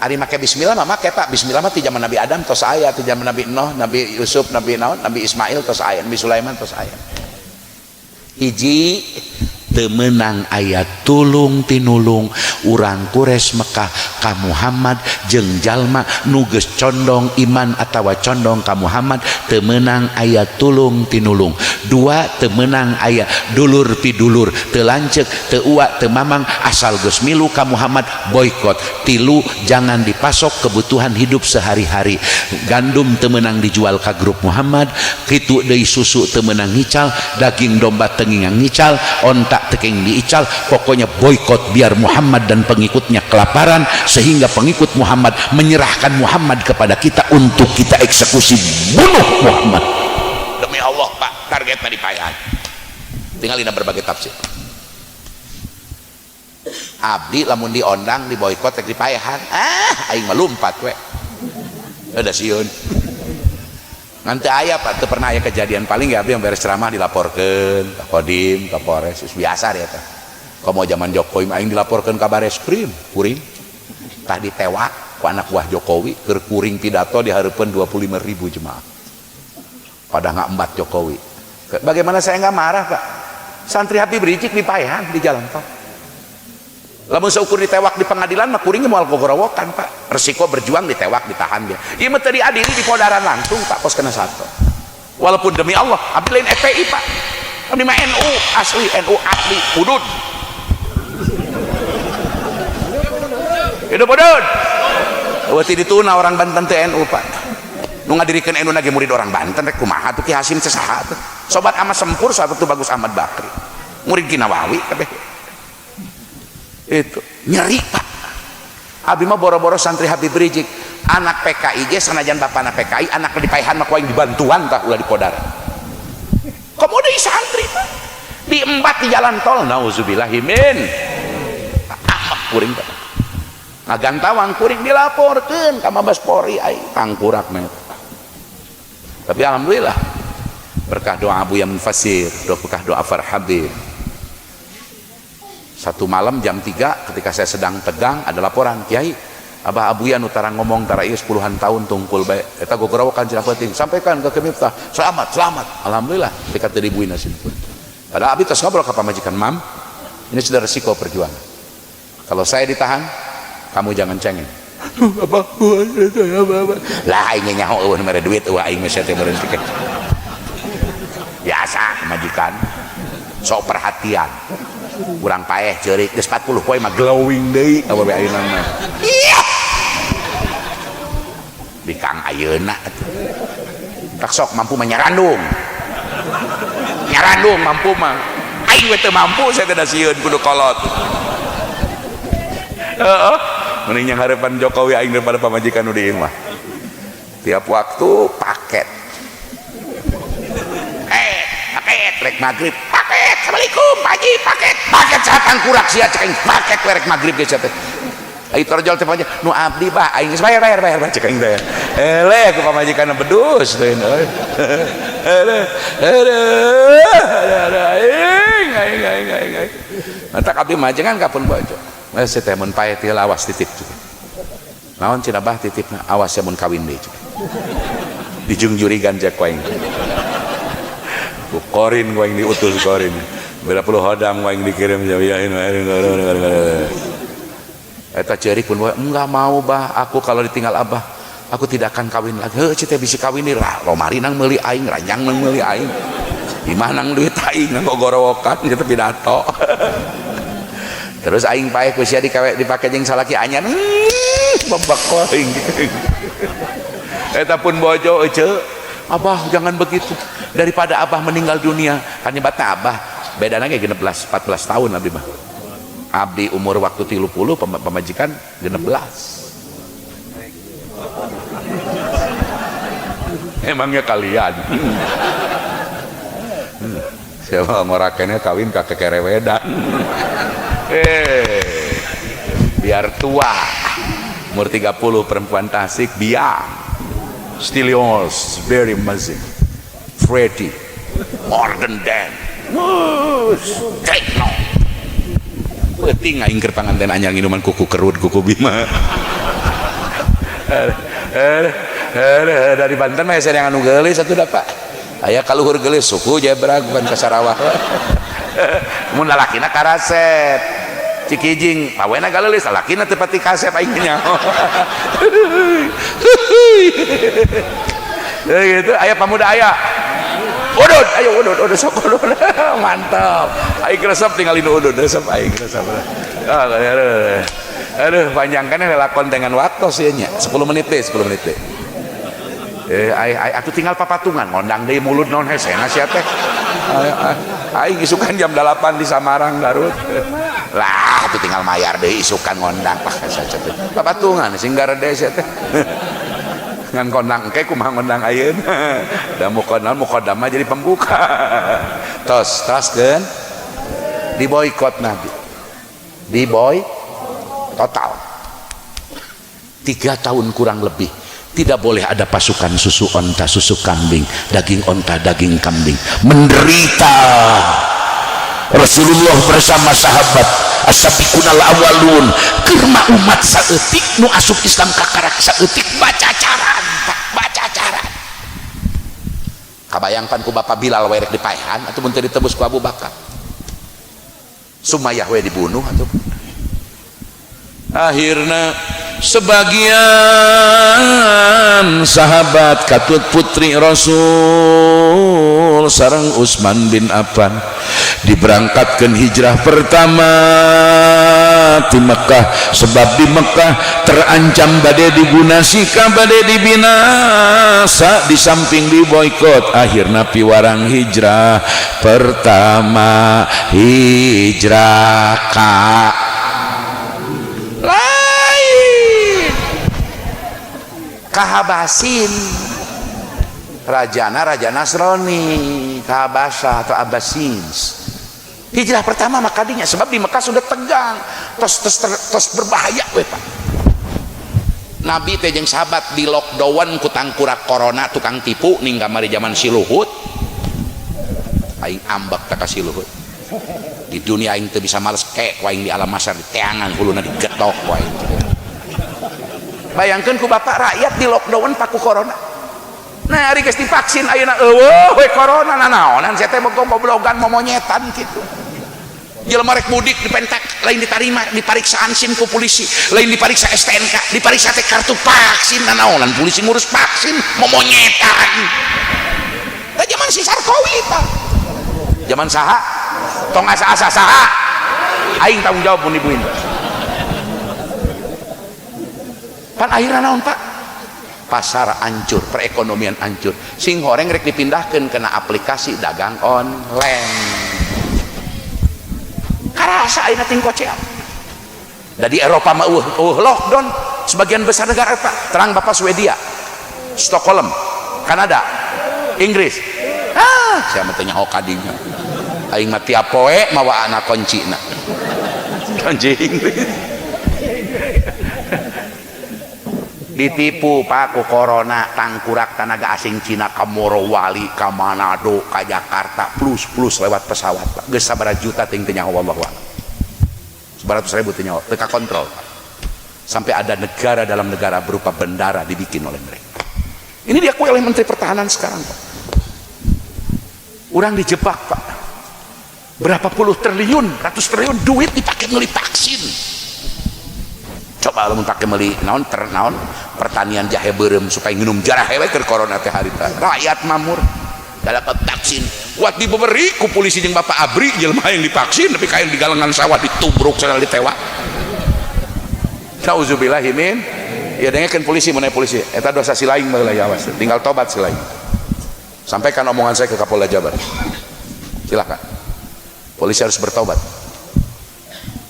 [SPEAKER 1] Ari make bismillah mah make, Pak. Bismillah mah ti zaman Nabi Adam tos aya, ti zaman Nabi Nuh, Nabi Yusuf, Nabi naon, Nabi Ismail tos aya, Nabi Sulaiman tos aya. Hiji Teu meunang aya tulung tinulung urang Quraisy Mekah ka Muhammad jeung jalma nu geus condong iman atawa condong ka Muhammad, teu meunang aya tulung tinulung. Dua, teu meunang aya dulur pidulur, teu lanceuk, teu uwa, teu mamang, asal geus milu ka Muhammad boikot. Tilu, jangan dipasok kebutuhan hidup sehari-hari. Gandum teu meunang dijual ka grup Muhammad, kitu deui susu teu meunang ngical, daging domba teu ngical, onta teu kenging diical. Pokoknya boikot biar Muhammad dan pengikutnya kelaparan, sehingga pengikut Muhammad menyerahkan Muhammad kepada kita untuk kita eksekusi, bunuh Muhammad. Demi Allah, Pak, targetnya dipayahan. Tinggalin berbagai tafsir. Abdi lamun diondang di boikot rek dipayahan, ah, aing mah lumpat we, udah sieun. Nanti aya, Pak, teu pernah aya kejadian. Paling ya abdi yang beres ceramah dilaporkeun ka Kodim, ka Polres, biasa dia teh. Komo zaman Jokowi, aing dilaporkeun ka Bareskrim kuring. Tah, ditewak ku anak buah Jokowi keur kuring pidato di hareupeun 25.000 jemaah. Pada ngambat Jokowi. Bagaimana saya nggak marah, Pak? Santri Habib Rizieq dipaehan di jalan tol. Lamun seukur ditewak di pengadilan mah kuringnya moal gogorowokan, Pak. Resiko berjuang ditewak, ditahan dia. Ieu mah teu diadili, di podaran langsung, Pak, kos kena satu. Walaupun demi Allah, abdi lain FPI, Pak. Abdi mah NU asli, NU asli, udud. Hidup udud. Eueuh dituna orang Banten teh NU, Pak. Nu ngadirikeun NU nage murid orang Banten, rek kumaha tuh Ki Hasim teh saha tuh? Sobat ama Sempur, sahabat tuh Bagus Ahmad Bakri. Murid Ki Nawawi kabeh. Itu nyeri, Pak. Abi mah boro-boro santri Habib Rizieq, anak PKI ge sanajan bapana PKI, anak dipaehan mah ku aing dibantuan tah, ulah dipodar. Komo deui santri, Pak, diembat di jalan tol, nauzubillahi min. Amak kuring, Pak, ngagantawang kuring dilaporkeun ka Mabes Polri, aing tangkurak mah. Tapi alhamdulillah berkah doa Abu Yamin Fasir, berkah doa Farhabib. Satu malam jam 3 ketika saya sedang tegang, ada laporan, "Kiai, Abah Abuya nu tara ngomong tara ieu 10-an tahun tungkul bae eta gogorowokan cenah peuting, sampaikan ke Miftah, selamat, selamat." Alhamdulillah ketika teu dibuina pun. Padahal abi tos ngobrol ke pamajikan, "Mam, ini sudah resiko perjuangan. Kalau saya ditahan, kamu jangan cengeng." "Abah, lah aing nyaho eueuh mere duit eueuh aing mah teh meureun tiket." Biasa pamajikan sok perhatian. Urang paeh ceurik geus 40 poe mah glowing deui apa bae ayeuna mah. Iya. Bikang ayeuna atuh. Tak sok mampu mah nyarandung. Nyarandung mampu mah. Aing we teu mampu, saya teh da sieun kudu kolot. Heeh. Mending yang harapan Jokowi aing daripada pamajikan nu di imah. Tiap waktu paket. Eh, paket rek maghrib, paket. Assalamualaikum, Pak Haji, paket. Paket saat tangkurak sia cek aing, paket we rek maghrib ge sia teh. Ai torjol teh pamajikan nu abdi bah aing geus bayar bayar bayar cek aing teh. Eleh ku pamajikan bedus teh euy. Eleh, eleh, aing aing aing aing aing. Matak abdi mah jangan kapun bojo. Geus teh mun paeh teh awas titip juga. Naon cenah bah titipna, awas ya mun kawin deui juga. Dijungjurigan cek ku aing. Ku korin ku aing diutus korin. Berapa puluh hodam ku aing dikirim ya. Eta ceurik pun enggak mau bah, aku kalau ditinggal abah aku tidak akan kawin lagi. Heuh teh bisi kawin deui lah, lomari nang meuli aing, ranjang nang meuli aing. Imah nang duit aing nang gogorowokan gitu pidato. Terus aing paeh ku sia dikawe dipake jeung salaki anyar. Bebek aing. Eta pun bojo ece, "Abah jangan begitu. Daripada abah meninggal dunia," kan nyebatna abah. Bedana ge 16 14 tahun abdi mah. Abdi umur waktu 30, pamajikan 16. Emangnya kalian? Siapa ngorakennya kawin ka kekerewedan. Biar tua. Umur 30 perempuan Tasik biang. Still yours, very amazing. Freddy, more than them. Take no. Penting aing keur panganten anyar nginuman kuku kerut kuku bima. Dari Banten mah saya yang anu geulis atuh da, Pak. Aya kaluhur geulis suku Jebrag bukan ka Sarawak. Mun lalakina karasep. Cikijing pawena galeulis lalakina teu pati kasep aing nyaho. Gitu aya pamuda aya. Udud, ayo udud, udud sok udud. Mantap. Aing resep tinggalin udud, resep aing resep. Aduh, panjang kan lelakon dengan waktu sih nya. 10 menit deh, 10 menit deh. Aing atuh tinggal papatungan ngondang deui mulut naon hesena sia teh. Aing isukan jam 8 di Samarang Garut. Lah atuh tinggal mayar deui isukan ngondang pak saja teh. Papatungan sing garede sia teh. Ngan kondang engke kumaha ngondang ayeuna. Da mukodam mukodam mah jadi pembuka. Tos, toskeun. Diboikot Nabi. Diboy total. 3 tahun kurang lebih tidak boleh ada pasukan susu onta, susu kambing, daging onta, daging kambing.
[SPEAKER 2] Menderita Rasulullah bersama sahabat as-sabiqunal awalun kerma umat saeutik nu asup Islam kakarak saeutik baca caran, Pak, baca caran.
[SPEAKER 1] Kabayangkan ku Bapak Bilal we rek dipaehan atuh mun teu ditebus ku Abu Bakar. Sumayyah we dibunuh atuh.
[SPEAKER 3] Akhirna sebagian sahabat katut putri Rasul sareng Utsman bin Affan diberangkatkan hijrah pertama di Mekah sebab di Mekah terancam badai digunasika badai dibinasa di samping diboikot. Akhirna piwarang hijrah pertama hijrah ka
[SPEAKER 1] lain kahabasin rajana raja Nasrani kahabasa atau Abbasins. Hijrah pertama makadinya sebab di Mekah sudah tegang tos tos tos berbahaya we Pak. Nabi teh jeung sahabat di lockdown ku tangkurak corona tukang tipu ning kamari zaman si Luhut. Aing ambek ta ka si Luhut. Di dunia aing teu bisa males kek ku aing di alam masar di teangan huluna digetok ku aing. Bayangkeun ku bapak rakyat di lockdown paku corona. Nah ari geus divaksin ayeuna eueuh we corona nanaonan sia teh goblogan momonyetan kitu. Jelema rek mudik dipentak lain ditarima dipariksaan SIM ku polisi, lain dipariksa STNK, dipariksa teh kartu vaksin nanaonan polisi ngurus vaksin momonyetan. Tah zaman si Sarkowi tah. Zaman saha? Tong asa-asa saha? Aing tanggung jawab mun ibuin. Pan akhirna naon Pak? Pasar hancur, perekonomian hancur. Sing horeng rek dipindahkeun kena aplikasi dagang online. Karasa ayeuna ting koceak. Da di Eropa mah eueuh lockdown sebagian besar negara Pak. Terang Bapak Swedia, Stockholm, Kanada, Inggris. Ah, sia mah teu nyaho kadinya. Aing mah tiap poe mawa anak kuncina. Kunci Inggris. Ditipu Pak ku corona tangkurak tenaga asing Cina ka Morowali, ka Manado, ka Jakarta plus plus lewat pesawat Pak. Geus sabaraha juta ting teu nyaho wallahu a'lam. 100.000 teu nyaho, teu kakontrol Pak. Sampai ada negara dalam negara berupa bendara dibikin oleh mereka. Ini diakui oleh Menteri Pertahanan sekarang Pak. Orang dijebak Pak. Berapa puluh triliun, ratus triliun duit dipakai beli vaksin. Coba lamun pakai beli naon ter naon pertanian jahe beureum supaya minum jarah we keur corona teh harita. Rakyat mamur dapat vaksin. Kuat diberi ku polisi jeung Bapak Abri jelema yang divaksin tapi kayak di galengan sawah ditubruk sadar ditewak. Nauzubillahi min. Ya dengekeun polisi mun polisi eta dosa si laing baheula ya awas. Tinggal tobat si laing. Sampaikan omongan saya ke Kapolda Jabar. Silakan. Polisi harus bertobat.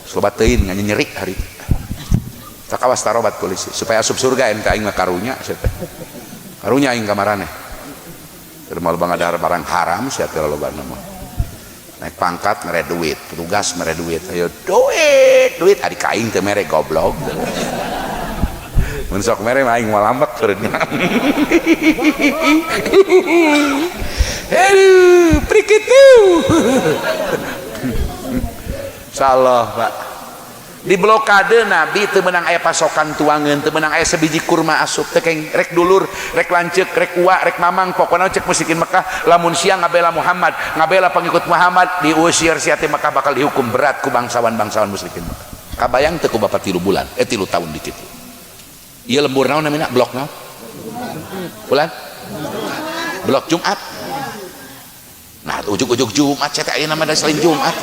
[SPEAKER 1] Sobat teuing nganyi nyerik hari itu. Tak awas tarobat polisi supaya asup surga ente aing mah karunya sia teh. Karunya aing kamarane. Keur moal ada barang haram sia teh lolobana mah. Naik pangkat mere duit, petugas mere duit. Ayo duit, duit ari ka aing teu mere goblok. Mun sok mere mah aing moal lambat turunnya. Aduh, prikitu. Insyaallah Pak. Di blokade Nabi teu meunang aya pasokan tuangeun, teu meunang aya sebiji kurma asup, teu keng rek dulur, rek lanceuk, rek uwa, rek mamang, pokona cek musyrikin Mekah lamun sia ngabela Muhammad, ngabela pengikut Muhammad, diusir sia ti Mekah, bakal dihukum berat ku bangsawan-bangsawan musyrikin Mekah. Kabayang teu ku bapak 3 bulan, 3 tahun di kitu. Ieu lembur naon namina? Blok naon? Bulan? Blok Jumat. Nah, ujug-ujug Jumat sia teh ayeuna mah da selain Jumat.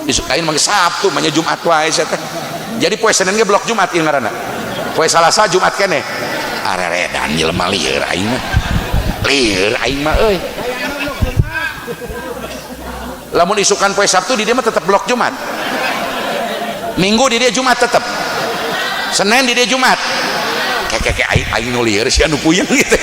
[SPEAKER 1] Isuk ayeuna mah Sabtu mah Jumat wae sia teh. Jadi poe Senin ge blok Jumat ieu ngaranna. Poe Salasa Jumat keneh. Areredan jelema lieur aing mah. Lieur aing mah euy. Lamun isukan poe Sabtu di dieu mah tetep blok Jumat. Minggu di dieu Jumat tetep. Senin di dieu Jumat. Keke aing aing nu lieur sia nu puyeng gitu.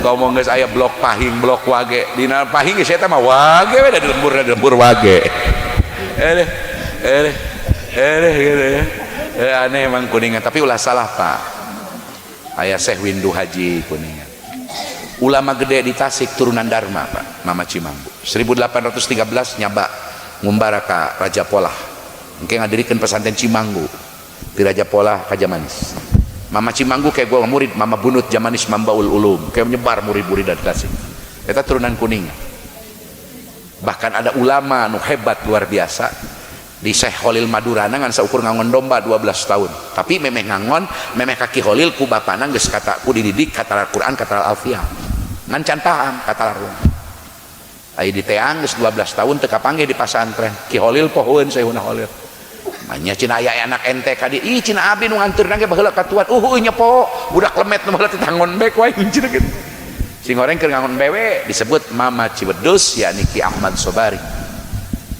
[SPEAKER 1] Ngomong geus aya blok pahing, blok wage. Dina pahing geus eta mah wage we da di lembur, da di lembur wage. Gitu ya. Aneh emang Kuningan, tapi ulah salah Pak. Aya Syekh Windu Haji Kuningan. Ulama gede di Tasik turunan Dharma Pak, Mama Cimanggu. 1813 nyaba ngumbara ka Raja Polah. Engke ngadirikeun pesantren Cimanggu di Raja Polah ka Jamanis. Mama Cimanggu kayak gua murid Mama Bunut Jamanis Mambaul Ulum, kayak menyebar murid-murid dari Tasik. Eta turunan Kuningan. Bahkan ada ulama nu hebat luar biasa di Syekh Khalil Madurana ngan saukur ngangon domba 12 tahun. Tapi memeh ngangon, memeh kaki Khalil ku bapana geus kata ku dididik kata Al-Qur'an kata Al-Alfiyah. Ngan can paham kata Al-Qur'an. Aya di teang geus 12 tahun teu kapanggih di pasantren. Ki Khalil pohoeun Syekhuna Khalil. Nya cina aya anak ente ka dieu, ih cina abi nu nganteurna ge baheula ka tuan. Nyepo budak lemet nu baheula teh tangon bek wae cina kitu. Sing goreng keur ngangon bewe disebut Mama Ciwedus yakni Ki Ahmad Sobari.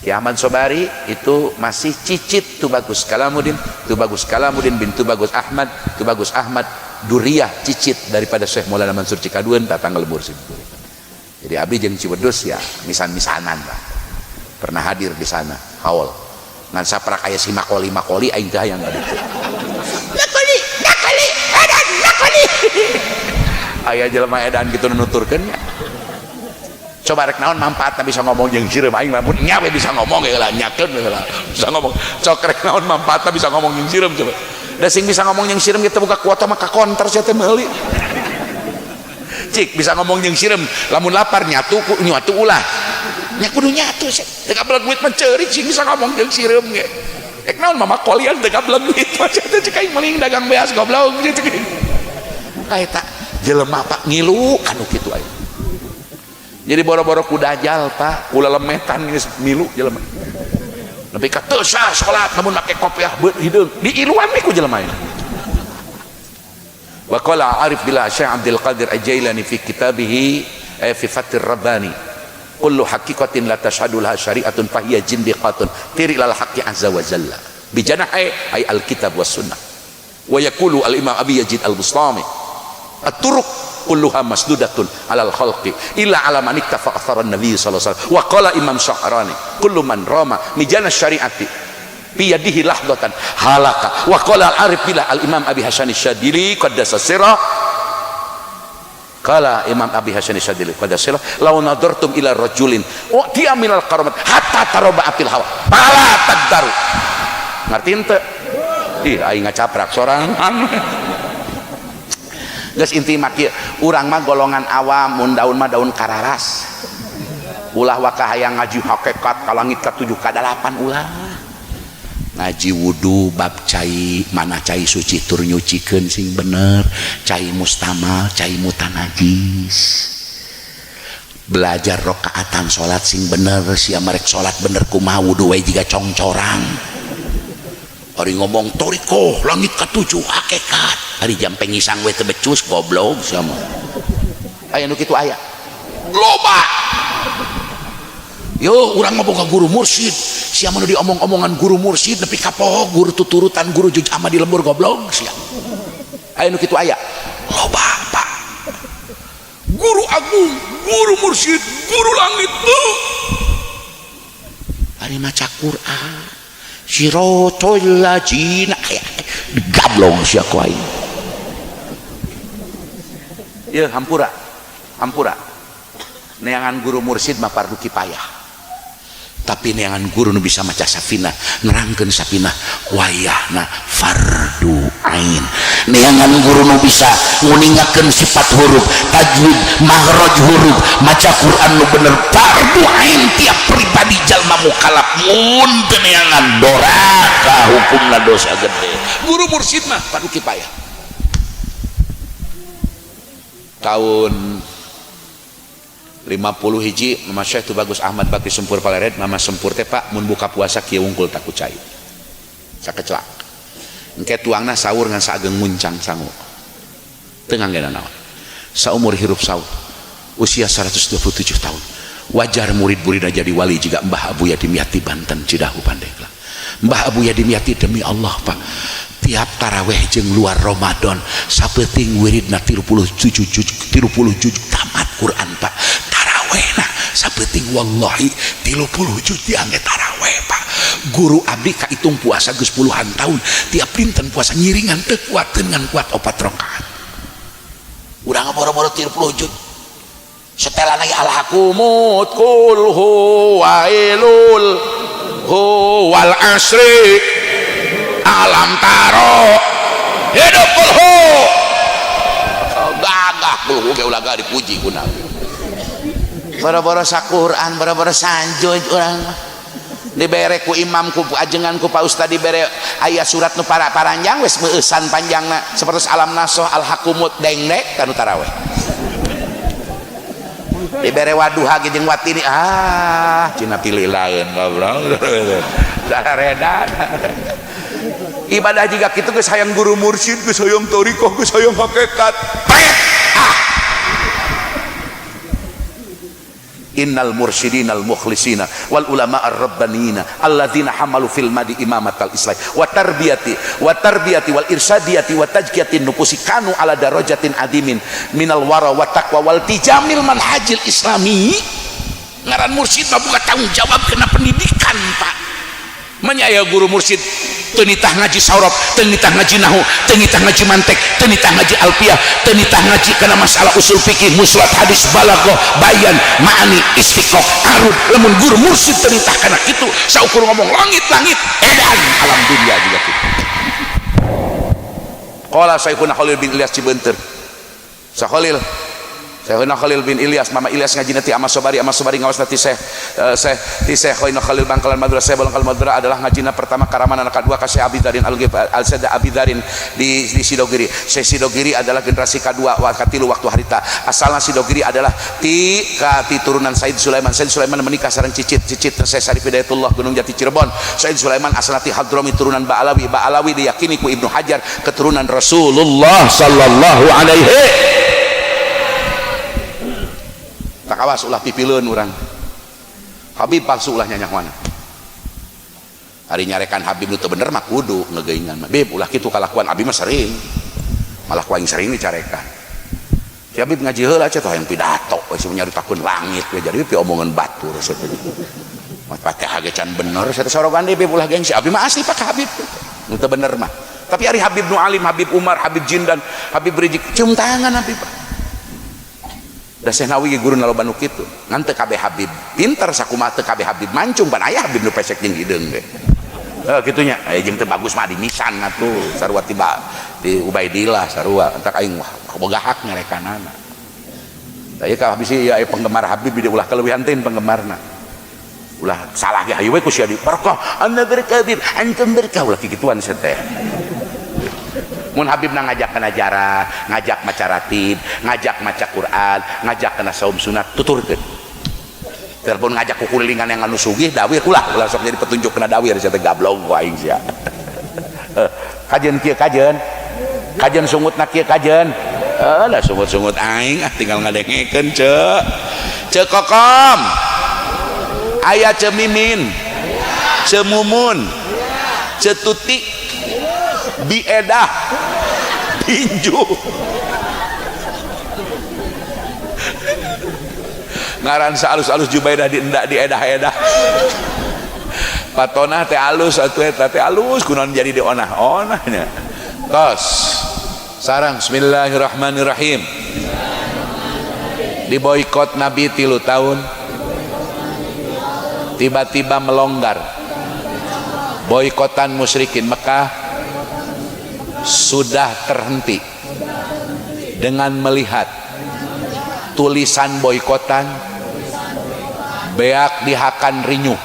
[SPEAKER 1] Ki Ahmad Sobari itu masih cicit Tubagus Kalamuddin, Tubagus Kalamuddin bin Tubagus Ahmad, Tubagus Ahmad duriah cicit daripada Syekh Maulana Mansur Cikaduen datang lembur simkuring. Jadi abdi jeung Ciwedus ya misan-misanan lah. Pernah hadir di sana haul. Ngan saprak aya si makoli-makoli aing teh hayang ka ditu. Makoli, makoli, edan, makoli. Aya jelema edan kitu nuturkeun nya. Coba rek naon manfaatna bisa ngomong jeung sireum aing mah mun nya we bisa ngomong heula nyakeun heula. Bisa ngomong. Sok rek naon manfaatna bisa ngomong jeung sireum coba. Da sing bisa ngomong jeung sireum kitu buka kuota mah ka konter sia teh meuli. Cik bisa ngomong jeung sireum lamun lapar nyatu ku nyatu ulah. Nya kudu nyatu sia. Teu kabeleg duit mah ceurik sing bisa ngomong jeung sireum ge. Rek naon mama kolian teu kabeleg duit mah sia teh cek aing meling dagang beas goblok cek aing. Ka eta jelema Pak ngilu kanu kitu aya. Jadi boro-boro ku dajal Pak, kula lemetan geus milu jelema. Nepi ka teu sah salat lamun make kopiah beut hideung, diiluan we ku jelema ieu. Wa qala Arif billah Syekh Abdul Qadir Al-Jailani fi kitabihi fi Fathir Rabbani, kullu haqiqatin la tashhadu laha syari'atun fahiya jindiqatun tiri lal haqqi azza wa jalla bi janahi ay al-kitab was sunnah. Wa yaqulu al-Imam Abi Yazid Al-Bustami at-turuq kulluha masdudatun alal khalqi illa ala man iktafa athara an-nabi sallallahu alaihi wasallam. Wa qala Imam Sya'rani kullu man rama mijana syari'ati bi yadihi lahdatan halaka. Wa qala al-arif billah al-Imam Abi Hasan Syadili qaddasa sirra, qala Imam Abi Hasan Syadili qaddasa sirra law nadartum ila rajulin u'tiya minal karamat hatta taraba fil hawa fala taddaru. Ngarti henteu? Ih aing ngacaprak sorangan. Geus inti mah kieu, urang mah golongan awam mun daun mah daun kararas. Ulah waka hayang ngaji hakikat ka langit ka 7 ka 8 ulah. Ngaji wudu bab cai mana cai suci tur nyucikeun sing bener, cai mustamal, cai mutanajis. Belajar rakaatan salat sing bener, sia marek salat bener kumaha wudu we jiga congcorang. Ari ngomong toriko langit ka 7 hakikat. Ari jam pengisang we teu becus goblok sia mah. Aya nu kitu aya. Loba. Yo urang mah boga guru mursyid. Sia mah nu diomong-omongan guru mursyid nepi ka poho guru tuturutan guru juj ama di lembur goblok sia. Aya nu kitu aya. Loba Pak. Guru agung, guru mursyid, guru langit tuh. Ari maca Quran. Sirotol lajina digablong sia ku aing. Ieu hampura. Hampura. Neangan guru mursid mah fardu kifayah. Tapi neangan guru nu bisa maca safinah, nerangkeun safinah wayahna fardu ain.
[SPEAKER 2] Neangan guru nu bisa nguningakeun sifat huruf, tajwid, makhraj huruf, maca Quran nu bener fardu ain tiap pribadi jalma mukallaf. Mun teu neangan doraka hukumna dosa gede.
[SPEAKER 1] Guru mursid mah fardu kifayah. Tahun 50 hiji Mama Syekh Tubagus Ahmad Bakri Sempur Paleret. Mama Sempur teh Pak mun buka puasa kieu wungkul tak kucai sakecelak engke tuangna sahur ngan saageng muncang sangu teu ngangge naon saumur hirup saur usia 127 tahun wajar murid-muridna jadi wali jika Mbah Abuya Dimyati Banten Cidahu Pandeglang. Mbah Abuya Dimyati demi Allah Pak tiap taraweh jeung luar Ramadan sapeuting wiridna 37 juz 30 juz tamat Quran Pak. Tarawehna sapeuting wallahi 30 juz diangge taraweh Pak. Guru abdi kahitung puasa geus puluhan tahun tiap dinten puasa ngiringan teu kuat ngan kuat 4 rakaat. Urang boro-boro 30 juz setelan lagi alhakumut kul huwailul huwal asri alam taro hidup kulhu gagah kulhu ge ulah dipuji ku Nabi. Boro-boro saquran boro-boro sanjoy urang mah dibere ku imam ku ajengan ku Pak Ustad dibere aya surat nu para paranjang wis meueusan panjangna sapertos alam nasoh alhakumut dengdek kanu taraweh dibere waduha jeung watini ah cina pilih lain goblok saredan ibadah jika kitu geus hayang guru mursyid geus hayang thariqah geus hayang hakikat pret ah innal mursyidinal mukhlisina wal ulama ar-rabbanina alladzina hamalu fil madi imamatal islam wa tarbiyati wal irsadiyati wa tajkiyatin nufusi kanu ala darajatin adimin minal wara wa taqwa wal tijamil manhajil islami. Ngaran mursyid mah buka tanggung jawab kena pendidikan Pak. Menyaya guru mursyid teu nitah ngaji saurab, teu nitah ngaji nahu, teu nitah ngaji mantek, teu nitah ngaji alfiah, teu nitah ngaji kana masalah usul fikih, muslat hadis, balaghah, bayan, ma'ani, istiqaq, arud. Lamun guru mursyid teu nitah kana kitu, saukur ngomong langit-langit edan alam dunia juga kitu. Qala Syekhuna Khalil bin Ilyas Cibeunteur. Sakhalil Syekhuna Khalil bin Ilyas, Mama Ilyas ngaji nanti ama Sobari ngawas nanti Syekh ti Syekh Khalil Bangkalan Madura. Syekh Bangkalan Madura adalah ngajina pertama Karaman anak kedua ka Syekh Abidarin Al-Sayyid Abidarin di Sidogiri. Syekh Sidogiri adalah generasi kedua katilu waktu harita. Asalna Sidogiri adalah ti turunan Said Sulaiman. Said Sulaiman menikah sareng cicit Syekh Syarif Hidayatullah Gunung Jati Cirebon. Said Sulaiman asalna ti Hadrami turunan Ba'alawi. Ba'alawi diyakini ku Ibnu Hajar keturunan Rasulullah
[SPEAKER 3] sallallahu alaihi.
[SPEAKER 1] Tak awas ulah pipileun urang. Habib palsu ulah nyanyak mana. Ari nyarekan Habib nu teu bener mah kudu ngegeuingan mah. Bib ulah kitu kalakuan abi mah sering. Malah ku aing sering dicarekan. Si Habib ngaji heula cenah hayang pidato we nyaritakeun langit we jadi pi omongan batur cenah. Mah Fatihah ge can bener cenah sorogan deui bib ulah gengsi. Abi mah asli Pak Habib. Nu teu bener mah. Tapi ari Habib nu alim, Habib Umar, Habib Jindan, Habib Rizik cium tangan Habib. Da Syekh Nawawi guru loba nu kitu. Ngan teu kabeh Habib pinter sakumaha teu kabeh Habib mancung pan aya Habib nu pesek jeung hideung ge. Heuh kitu nya. Jeung teu bagus mah di nisan atuh sarua tiba di Ubaidillah sarua entak aing wah boga hak nyarekanana. Tah ieu ka bisi ieu penggemar Habib di ulah kaleuwihan teh penggemarna. Ulah salah ge hayu we ku sia di barokah anda berkah antum berkah ulah kikituan sia teh. Mun Habib na ngajak kana jarah, ngajak maca ratib, ngajak maca Quran, ngajak kana saum sunat, tuturkeun. Telepon ngajak kukulilingan yang anu sugih dawir ulah ulah sok jadi petunjuk kana dawir sia teh gablong ku aing sia. Kajeun kieu kajeun. Kajeun sungutna kieu kajeun. Lah sungut-sungut aing ah tinggal ngadengekeun ceu. Ceu Kokom. Aya Ceu Mimin. Ceu Mumun. Ceu Tuti. Biedah tinju ngaran saalus-alus Jubaidah di endak di edah-edah patonah teh alus atuh eta teh alus kunaon jadi di onah-onah nya. Tos sarang bismillahirrahmanirrahim. Diboikot Nabi 3 tahun, tiba-tiba melonggar. Boikotan musyrikin Mekah sudah terhenti dengan melihat tulisan boikotan beak dihakan rinyuh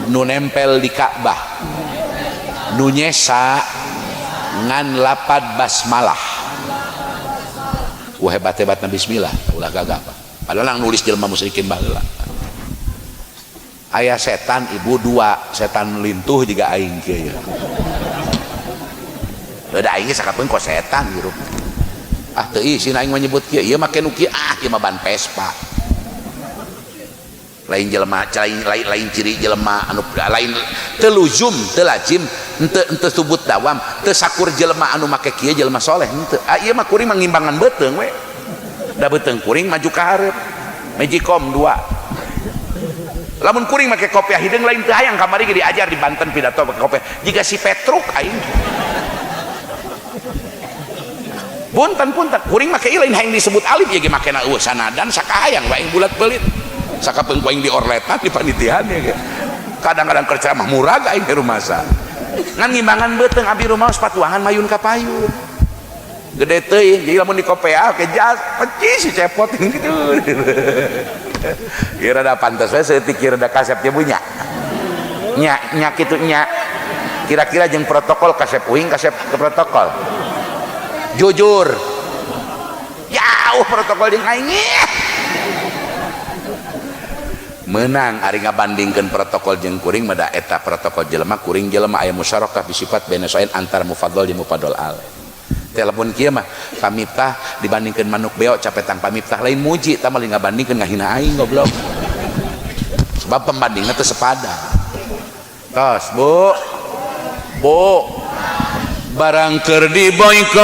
[SPEAKER 1] nu nempel di Ka'bah nu nyesa ngan lapad basmalah. Wah, hebat-hebat na bismillah, ulah gagah pak. Padahal yang nulis jelema musyrikin baheula. Aya setan ibu dua, setan lintuh juga aing kieu ya. Da aing ge sakapeung kok setan hirup. Ah teu isin aing menyebut kieu, ieu make nu kieu, ah ieu mah ban Vespa. Lain jelema, lain ciri jelema anu lain teu luzum, teu lazim, henteu subut dawam, teu sakur jelema anu make kieu jelema soleh henteu. Ah ieu mah kuring mah ngimbangan beuteung we. Da beuteung kuring maju ka hareup. Magicom 2. Lamun kuring make kopiah hideung lain teu hayang kamari ge diajar di Banten pidato make kopiah. Jiga si Petruk aing. Punten-punten kuring make lain hayang disebut alif ieu ge makena eueuh sanadan sakahayang wae aing bulat belit. Sakapeung ku aing di orletan di panitian ya ge. Kadang-kadang keur ceramah murag aing ke rumasa. Ngan ngimbangan beuteung abdi rumaos patuangan mayun ka payun. Gede teuing jadi lamun di kopiah ke jas pecis si cepot gitu. Ieu rada pantes we saeutik ieu rada kasep teh nya. Nya nya kitu nya. Kira-kira jeung protokol kasep uing kasep ke protokol. Jujur. Jauh protokol jeung aing. Menang ari ngabandingkeun protokol jeung kuring mah da eta protokol jelema kuring jelema aya musyarakah bisifat bena soen antara mufaddal jeung mufaddal alaih. Telepon kieu mah pamiptah dibandingkeun manuk beo capetang pamiptah lain muji tah mah ngabandingkeun ngahina aing goblok. Sebab pembandingna teu sepadan. Tos, Bu. Bu.
[SPEAKER 3] Barang keur diboikot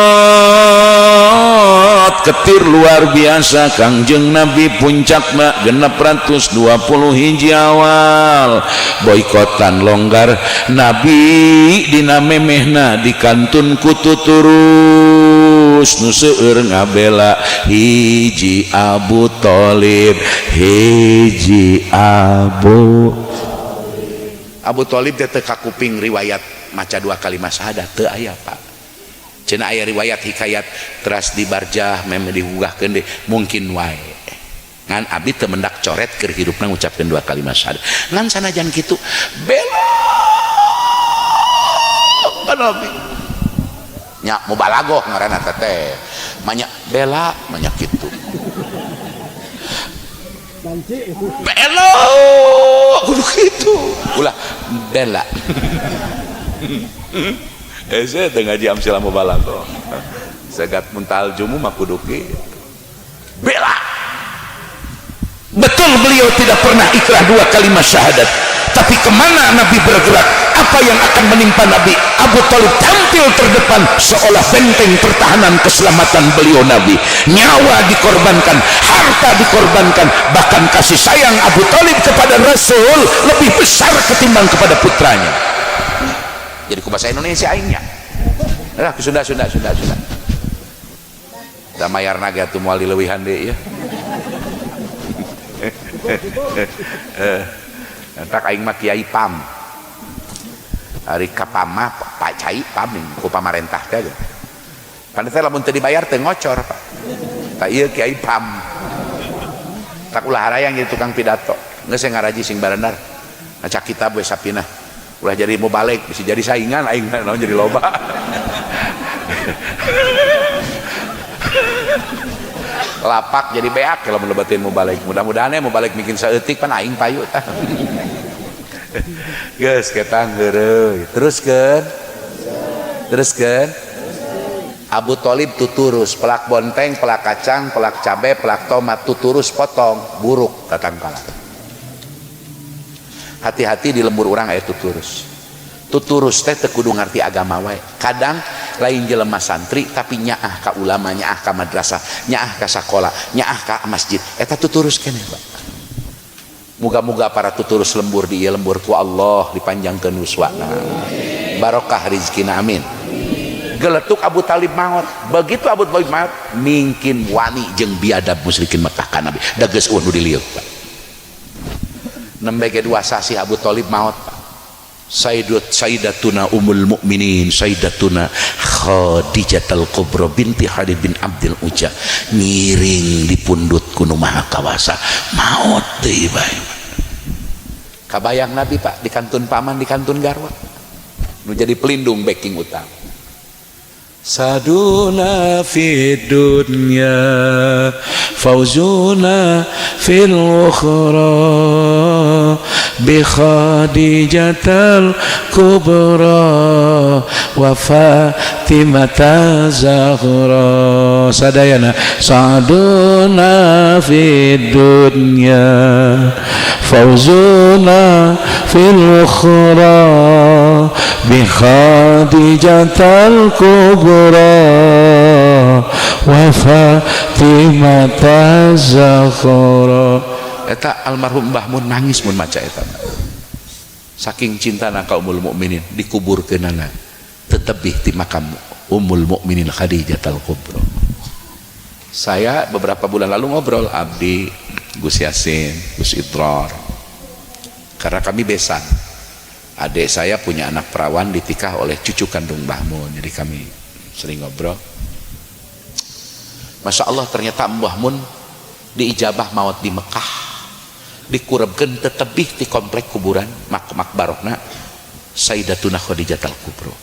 [SPEAKER 3] ketir luar biasa Kangjeng Nabi puncakna 621 awal boikotan longgar Nabi dina memehna dikantun ku tuturus nu seueur ngabela hiji Abu Thalib hiji
[SPEAKER 1] Abu Thalib teh teu kakuping riwayat maca 2 kalimat syahadat teu aya Pak. Cenah aya riwayat hikayat teras di barjah mem dihugahkeun deui mungkin wae. Ngan abdi teu mendak coret keur hirupna ngucapkeun 2 kalimat syahadat. Ngan sanajan kitu bela ka Nabi. Nya mubalagoh ngaranna teh. Manya bela manya kitu. Bela kudu kitu. Ulah bela. Saya teu ngaji amsilah mubalaghah. Segat muntal jumu mah kudu kitu. Bela.
[SPEAKER 2] Betul beliau tidak pernah ikrah 2 kalimat syahadat. Tapi kemana Nabi bergerak? Apa yang akan menimpa Nabi? Abu Thalib tampil terdepan seolah benteng pertahanan keselamatan beliau Nabi. Nyawa dikorbankan, harta dikorbankan, bahkan kasih sayang Abu Thalib kepada Rasul lebih besar ketimbang kepada putranya.
[SPEAKER 1] Jadi ku bahasa Indonesia aingnya. Lah sudah. Da mayarna ge atuh moal dileuwihan deui ya. Tak aing mah kiai pam. Ari ka pamah Pak Cai pam ku pamarentah teh ge. Pan teh lamun teu dibayar teu ngocor Pak. Tak ieu kiai pam. Tak ulah harayang jadi tukang pidato. Geus ngaraji sing barenar. Ngaca kitab we sapinah. Ulah jadi mau balik bisa jadi saingan aing naon jadi loba. Lapak jadi beak kalau melebatin mau balik. Mudah-mudahan ya mau balik bikin saeutik pan aing payu tah. Geus ketang heureuy. Teruskeun. Teruskeun. Abu Thalib tuturus pelak bonteng, pelak kacang, pelak cabe, pelak tomat tuturus potong buruk tatangkalan. Hati-hati di lembur urang aya tuturus. Tuturus teh teu kudu ngarti agama wae. Kadang lain jelema santri tapi nyaah ka ulama, nyaah ka madrasah, nyaah ka sakola, nyaah ka masjid. Eta tuturus keneh, Pak. Muga-muga para tuturus lembur di ieu lembur ku Allah dipanjangkeun yuswana. Barokah rizkina, amin. Geletuk Abu Talib maut. Begitu Abu Talib maut, mingkin wani jeung biadab musyrikin Mekah ka Nabi. Da geus euweuh nu diliuk, Pak. Nembe ge 2 sasih Abu Talib maut, Pak. Sayyidatuna Ummul Mukminin Sayyidatuna Khadijatul Kubra binti Khalid bin Abdul Uzza ngiring dipundut ku nu Maha Kawasa, maot deui bae. Kabayang Nabi, Pak, di kantun paman, di kantun garwa nu jadi pelindung, backing utama.
[SPEAKER 3] Saduna fi dunya, fauzuna fil ukhra, bi Khadijatal Kubra wa Fatimata Zahra. Sadayana, saduna fi dunya, fauzuna fil ukhra, bi Khadijatal Kubra wa Fatimata Zahra.
[SPEAKER 1] Eta almarhum Mbah Mun nangis mun maca eta, saking cintana ka Ummul Mukminin. Dikuburkeunana tetebih di makam Ummul Mukminin Khadijatul Kubra. Saya beberapa bulan lalu ngobrol, abdi, Gus Yasin, Gus Idrar, karena kami besan, adik saya punya anak perawan ditikah oleh cucu kandung Mbah Mun, jadi kami sering ngobrol. Masya Allah, ternyata Mbah Mun diijabah maut di Mekah, dikurebkeun tetebih di komplek kuburan makbarohna Sayyidatuna Khadijatul Kubra.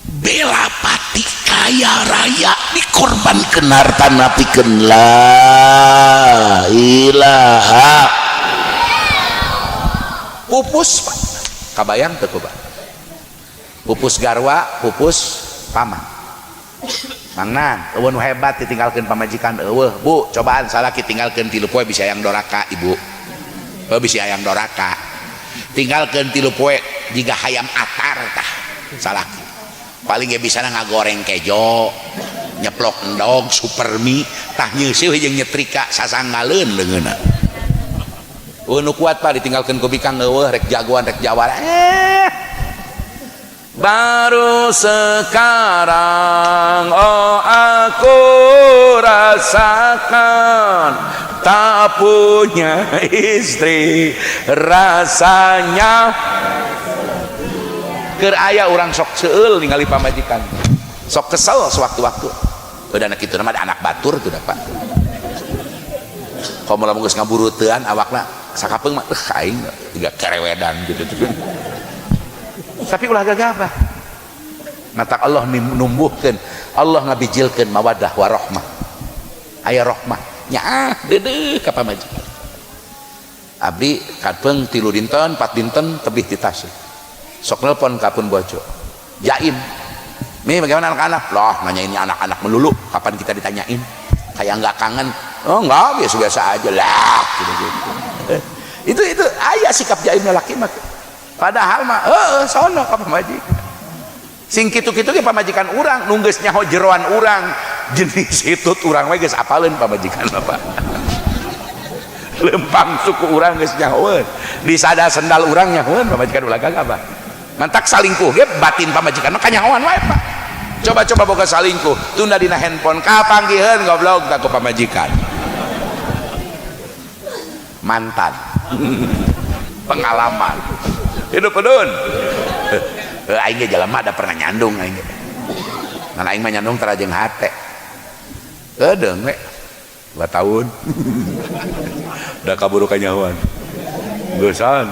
[SPEAKER 2] Bela pati kaya raya dikorbankeun hartana pikeun la ilaha.
[SPEAKER 1] Pupus, Pak, kabayang teu, Pak? Pupus garwa, pupus paman. Mangnan euweuh nu hebat ditinggalkeun pamajikan, euweuh. Bu, cobaan salaki tinggalkeun 3 poe bisa yang doraka, Ibu. Oh, bisa hayang doraka. Tinggalkeun 3 poe jiga hayam atar tah salaki. Paling ge bisa ngagoreng kejo, nyeplok endog, supermi, tah nyeuseuh jeung nyetrika sasanggaleun leungeunna. Euweuh nu kuat, Pak, ditinggalkeun ku bikang, euweuh, rek jagoan rek jawara. Baru sekarang, oh, aku rasakan tak punya istri rasanya. Keur aya urang sok seueul ningali pamajikan, sok kesel sewaktu-waktu. Udah anak itu nama anak batur tuh, Pak. Komo lamun geus ngaburutean awakna sakapeung mah, aing tiga kerewedan gitu. Tapi ulah gagabah, matak Allah numbuhkeun, Allah ngabijilkeun mawadah warahmah, aya rahmah nya deudeuh ka pamajikan. Abdi kapeung 3 dinten, 4 dinten tebih di Tasik, sok nelpon ka pun bojo, jaim, "Mi, bagaimana anak-anak?" Loh, nanya ini anak-anak melulu, kapan kita ditanyain? Kayak nggak kangen. "Oh, enggak, biasa-biasa aja lah," gitu gitu. Itu aya sikap jaimnya laki mah, padahal mah sono ka pamajikan. Sing kitu-kitu ge pamajikan urang nu geus nyaho jeroan urang, jenis hitut urang we geus apaleun pamajikan, Bapak. Lempang suku urang geus nyahoeun, disada sendal urang nyahoeun pamajikan. Ulah gagah, Pak. Mantak salingkuh ge batin pamajikan mah kanyahoan wae, Pak. Coba-coba boga salingkuh tunda dina handphone, kapanggiheun goblok tak ku pamajikan mantan. Pengalaman hidup pedun. Aing ge jelema ada pernah nyandung aing ge. Ngan aing mah nyandung tara jeung hate. Kedeung we 2 tahun.
[SPEAKER 3] Da kaburu kanyahoan. Geusan.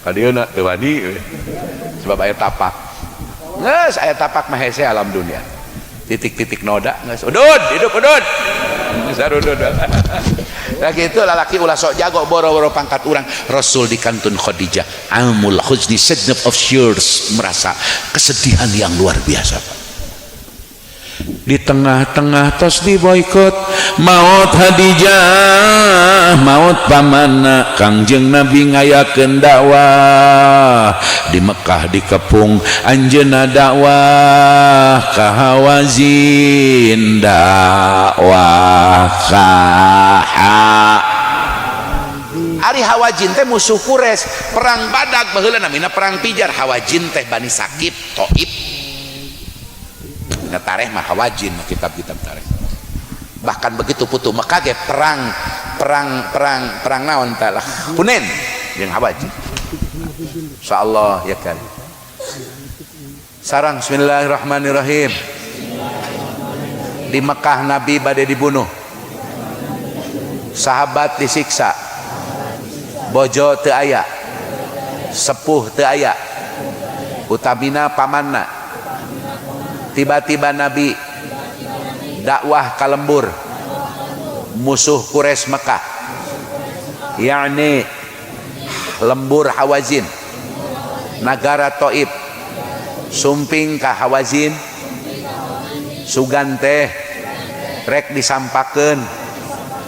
[SPEAKER 3] Ka dieuna teu wani we.
[SPEAKER 1] Sebab aya tapak. Geus aya tapak mah hese alam dunia. Titik-titik noda geus. Udud, hidup udud. Geus udud. Nah gitu, lalaki ulah sok jago, boro-boro pangkat urang.
[SPEAKER 2] Rasul di kantun Khadijah, amul huzni, sadness of years, merasa kesedihan yang luar biasa, Pak.
[SPEAKER 3] Di tengah-tengah tos diboikot, maut Hadijah, maut pamana, Kangjeng Nabi ngayakeun dakwah di Mekah, dikepung, anjeunna dakwah ka Hawazin, dakwah ka
[SPEAKER 1] Ari Hawazin teh musuh Quraisy, perang Badag baheula namina perang Pijar. Hawazin teh Bani Sakib, Taif. Dina tareh mah Hawazin, kitab-kitab tareh. Bahkan begitu putu Mekah ge perang perang perang perang naon tah lah Hunain jeung Hawazin. Insyaallah ya kan. Sarang bismillahirrahmanirrahim. Di Mekah Nabi bade dibunuh, sahabat disiksa, bojo teu aya, sepuh teu aya, utamina pamanna. Tiba-tiba Nabi dakwah ka lembur musuh Quraisy Mekah, yakni lembur Hawazin, nagara Taif. Sumping ka Hawazin, sugan teh rek disampakeun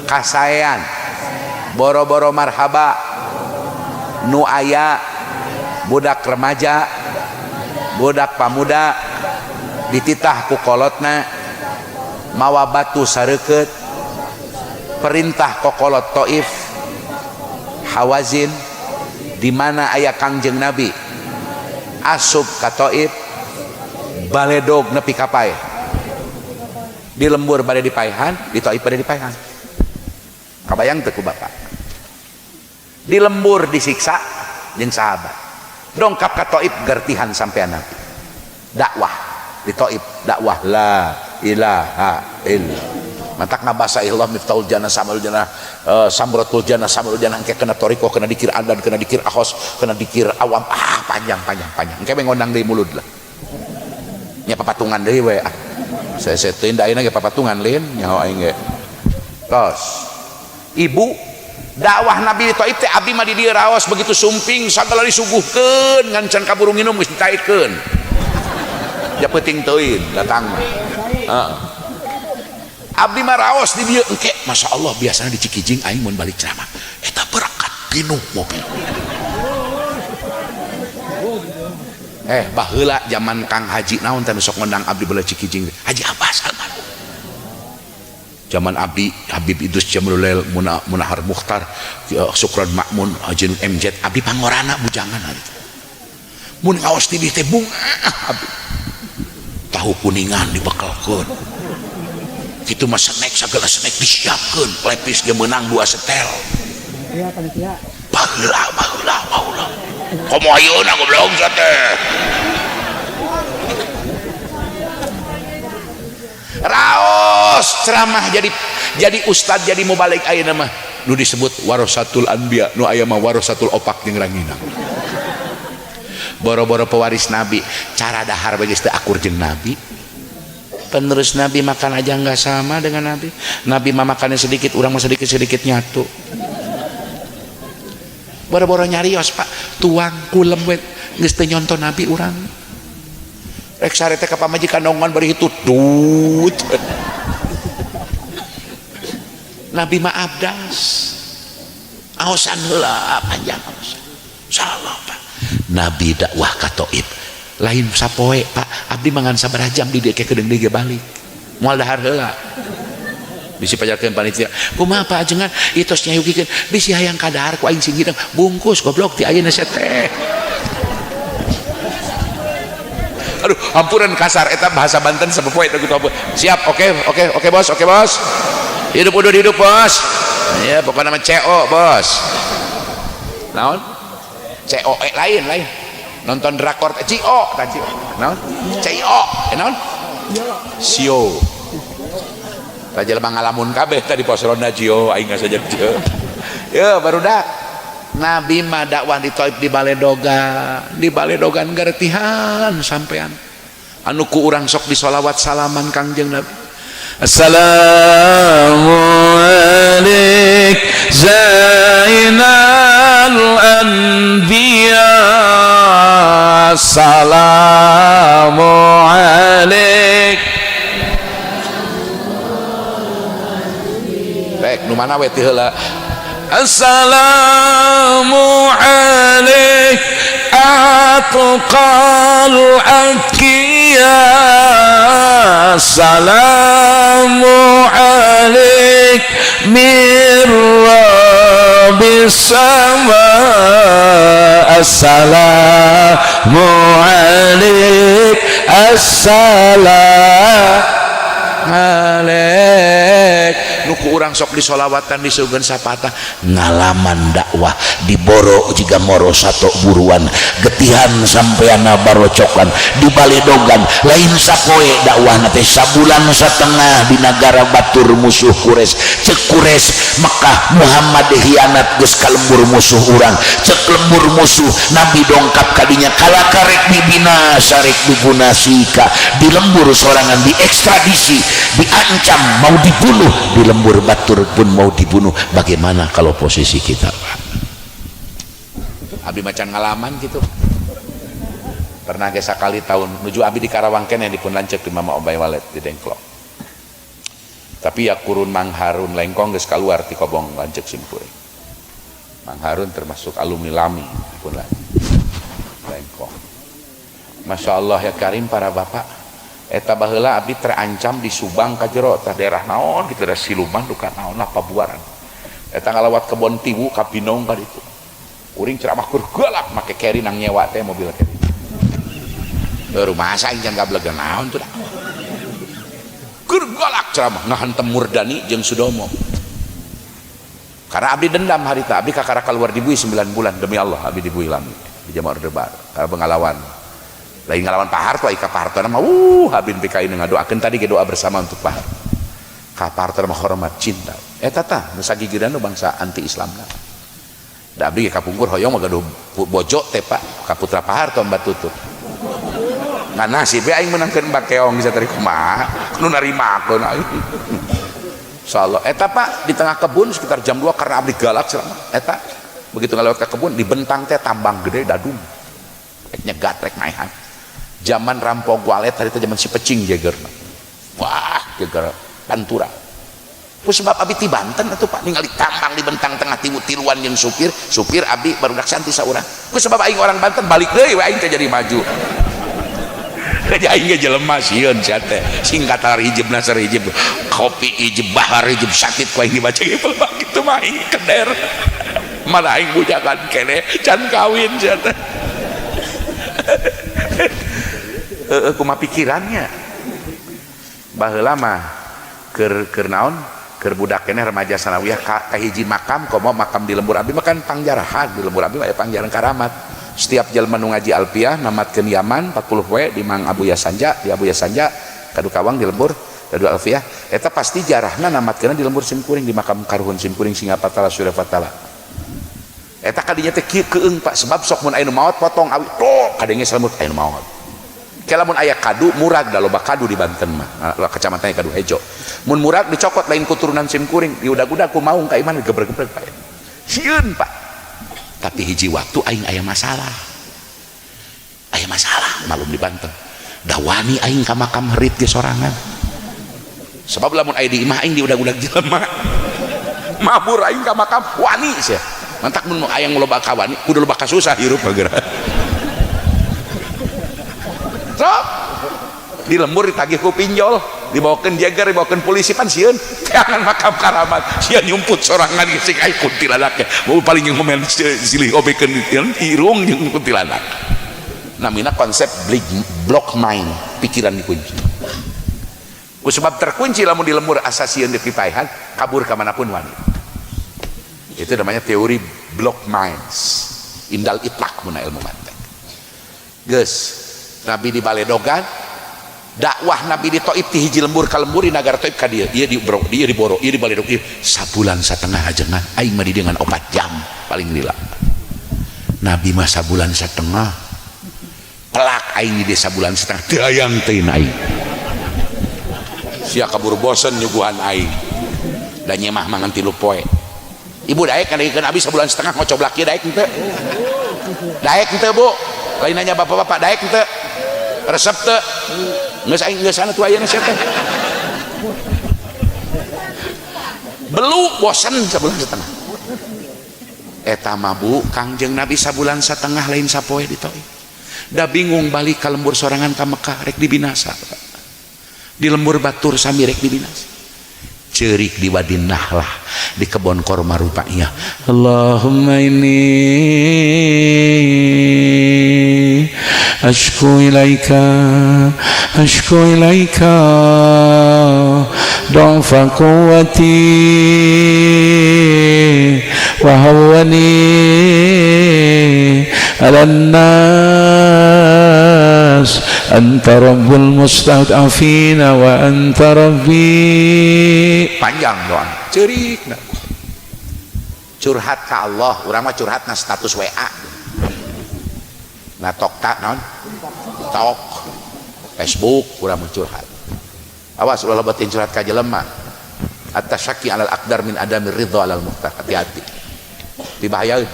[SPEAKER 1] kasaean, boro-boro marhaba, nu aya budak remaja, budak pamuda, dititah ku kolotna mawa batu sareukeut. Perintah kokolot Taif Hawazin di mana aya Kangjeng Nabi, asup ka Taif, baledog nepi ka paeh. Di lembur bade dipaehan, di Taif bade dipaehan. Kabayang teu ku bapak? Di lembur disiksa jeung sahabat, dongkap ka Taif, gertihan sampai Nabi dakwah di Taif, dakwah la ilaha illallah. Matak ngabasa ikhlas miftahul jannah, samalul jannah, samratul jannah, samalul jannah, engke kena toriko, kena dikir adan, kena dikir ahos, kena dikir awam, ah panjang panjang panjang. Engke ngondang deui mulud lah nya, papatungan deui we. Ah, saya teuing da ayeuna ge papatungan lin nyaho aing ge. Tos ibu, dakwah Nabi di Taif teh, abdi mah di dieu raos, begitu sumping sagala disuguhkeun, ngan can kaburu nginum geus ditaikeun. Ja peuting teuing datang mah. Heeh. Abdi mah raos di dieu engke, Masya Allah, biasanya di Cikijing aing mun balik ceramah eta berangkat pinuh mobil. Baheula zaman Kang Haji naon teh sok ngondang abdi bela Cikijing, Haji Abbas almarhum. Zaman abdi Habib Idrus Jamrulel, Munahar Mukhtar, Sukron Makmun, Haji MZ, abdi pangorana bujangan hari itu. Mun ngaos di teh bunga abdi. Tahu kuningan dibekelkeun. Kitu mah snack, sagala snack disiapkeun, lepis ge meunang 2 setel.
[SPEAKER 4] Iya, panitia.
[SPEAKER 1] Baheula baheula baheula. Komo ayeuna goblok teh. Raos ceramah jadi ustad, jadi mubalik ayeuna mah nu disebut warasatul anbiya, nu aya mah warasatul opak jeung ranginang. Boro-boro pewaris nabi, cara dahar bae geus teu akur jeung nabi. Penerus nabi makan aja nggak sama dengan nabi. Nabi mah makannya sedikit, urang mah sedikit-sedikit nyatu. Boro-boro nyarios pak, tuang kulem we geus teu nyontoh nabi urang. Rek sare teh ka pamajikan nongon bari hitut dut. Nabi mah abdas. Aosan heula panjang aosan. Salah pak. Nabi dakwah ka Taif. Lain sapoe pak, abdi mangan sabaraha jam di dieu kedeung deui ge balik. Moal dahar heula. Bisi pajarkeun panitia. Kumaha Pak ajengan ieu tos nyayugikeun, bisi hayang kadahar ku aing sing hidang, bungkus goblok ti ayeuna sia teh. Aduh, ampuran kasar eta bahasa Banten sapopoe eta kitu. Siap, oke, oke, oke bos, oke bos. Hidup udah hidup bos. Ya, pokoknya nama CO bos. Naon? CO lain lain. Nonton drakor CO tah CO. Naon? CO. Naon? Sio. Tah jelema ngalamun kabeh tadi pos ronda Cio aing ngasaja Cio. Ya barudak. Nabi mah dakwah di Taif di baledogan, di baledogan gertihan sampean. Anu ku urang sok disolawat salaman Kangjeng Nabi.
[SPEAKER 3] Assalamu alaik zainal anbiya, assalamu alaik.
[SPEAKER 1] Rek nu mana we ti heula?
[SPEAKER 3] Assalamu alaik atqal akiya, assalamu alaik min rabbis sama, assalamu alaik
[SPEAKER 1] Assalam alaik nu ku urang sok disolawatan disugeun sapatah
[SPEAKER 2] ngalaman dakwah diboro jiga moro sato buruan getihan sampeana barocokan di baledogan lain sapoe dakwahna teh sabulan satengah di nagara batur musuh Quraisy. Cek Quraisy Mekah, Muhammad hianat geus ka lembur musuh urang. Cek lembur musuh, Nabi dongkap kadinya kalaka rek dibinasa rek digunasika. Di lembur sorangan diekstradisi, diancam mau dibunuh, di lembur batur pun mau dibunuh. Bagaimana kalau posisi kita, Pak?
[SPEAKER 1] Abi macan ngalaman gitu pernah ge sakali tahun nuju abi di Karawang keneh dipun lanceuk di Mama Obay Walet di Dengklok, tapi ya kurun Mang Harun Lengkong geus kaluar ti kobong lanceuk simkuring. Mang Harun termasuk alumni lami dipun lanceuk Lengkong. Masya Allah ya Karim, para bapak, eta baheula abdi terancam di Subang ka jero tah daerah naon gitu, daerah siluman duka naon lah, pabuaran eta ngalawat kebon tiwu ka Binong ka ditu. Kuring ceramah kur galak make carry nang nyewa teh mobil carry. Rumah aing can gableg naon tuh kur galak ceramah ngahantem Murdani jeung Sudomo karena abdi dendam harita. Abdi kakara keluar dibui 9 bulan, demi Allah abdi dibui lami di zaman Orde Baru karena pengalawan lain ngalawan Pak Harto. Ai ka Pak Harto mah abdi PKI ngadoakeun tadi ge doa bersama untuk Pak Harto. Ka Pak Harto mah hormat cinta eta tah nu sagigireun nu bangsa anti Islamna. Da abdi ge kapungkur hoyong mah gaduh bojo teh, Pak, ka putra Pak Harto, Mbak Tutut. Ngan nasib we aing meunangkeun Mbak Keong bisa tadi kumaha nu narimakeun aing. Insyaallah eta, Pak, di tengah kebun sekitar jam 2 karena abdi galak ceramah eta begitu ngalewat ke kebun dibentang teh tambang gede dadung rek nyegat rek maehan zaman rampok walet tadi teh zaman si pecing jeger, wah jeger pantura. Ku sebab abdi ti Banten atuh, Pak, ningali tambang di bentang tengah tiwu tiluan jeung supir supir abdi barudak santi saurang. Ku sebab aing orang Banten balik deui we aing teh jadi maju. Jadi aing ge jelema sieun sia teh sing katar hijib nasar hijib kopi hijib bahar hijib sakit ku aing dibaca ge kitu mah aing keder mana aing bujakan keneh can kawin sia teh. Heeh, kumaha pikirannya baheula mah keur keur naon keur budak keneh remaja sanawiyah ka hiji makam komo makam di lembur abdi mah kan pangjarahan di lembur abdi mah aya pangjaran karamat. Setiap jelema nu ngaji alfiah namatkeun Yaman 40 poe di Mang Abu Yasanja di Abu Yasanja kadu kawang di lembur kadu alfiah eta pasti jarahna namatkeunna di lembur simkuring di makam karuhun simkuring Singapatala Suryafatala eta kadinya teh kieu keung, Pak, sebab sok mun aya nu maot potong awi tok kadenge salemut aya nu maot. Lamun aya kadu murag da loba kadu di Banten mah kecamatannya kadu hejo mun murag dicokot lain kuturunan simkuring diudag-udag ku maung ka iman gebreg-gebreg, Pak, sieun, Pak. Tapi hiji waktu aing aya masalah malum di Banten dawani aing ka makam herit ge sorangan sebab lamun aya di imah aing diudag-udag jelema mabur aing ka makam wani sia mantak mun aya loba ka wani kudu loba kasusah hirup geura. Sok di lembur ditagih ku pinjol dibawakeun jeger dibawakeun polisi pan sieun teangan makam karamat sieun nyumput sorangan geus cik aing kuntilanak mau paling ngomen silih obekeun irung jeung kuntilanak. Namina konsep block mind, pikiran dikunci ku sebab terkunci lamun di lembur asa sieun dipipaehan kabur ka manapun wani. Itu namanya teori block minds indal itlak muna ilmu mantek. Geus Nabi di baledogan dakwah Nabi di Taif ti hiji lembur ka lembur di nagara Taif ka dieu ieu di bro ieu di boro ieu di baledog ieu sabulan satengah ajengan aing mah di dengan 4 jam paling lila. Nabi mah sabulan setengah pelak aing di desa bulan setengah dayang teh aing sia kabur bosen nyuguhan aing dan nyemah mangan 3 poe. Ibu daek kan daekeun abi sabulan setengah ngocoblak ieu daek henteu daek henteu Bu lain nanya bapak-bapak daek henteu resep teu geus aing geus sana tuh ayeuna sia teh belu bosen sabulan setengah eta mah Bu Kangjeng Nabi sabulan setengah lain sapoe di Taif da bingung balik ka lembur sorangan ka Mekah rek dibinasa di lembur batur sami rek dibinasa. Ceurik di Wadi Nahlah, di kebon korma rupanya. Allahumma inni ashku ilaika, ashku ilaika ضعف قوتي وهوني على الناس أنت رب المستضعفين وأنت ربي. Panjang doa ceurik curhat ka Allah. Urang mah curhat na status WA, na tok tak naon tok Facebook. Urang mah curhat, awas ulah lebatin curhat ka jelema. At-tasyakki alal aqdar min adamir ridha alal muhtar. Hati-hati, dibahayaeun.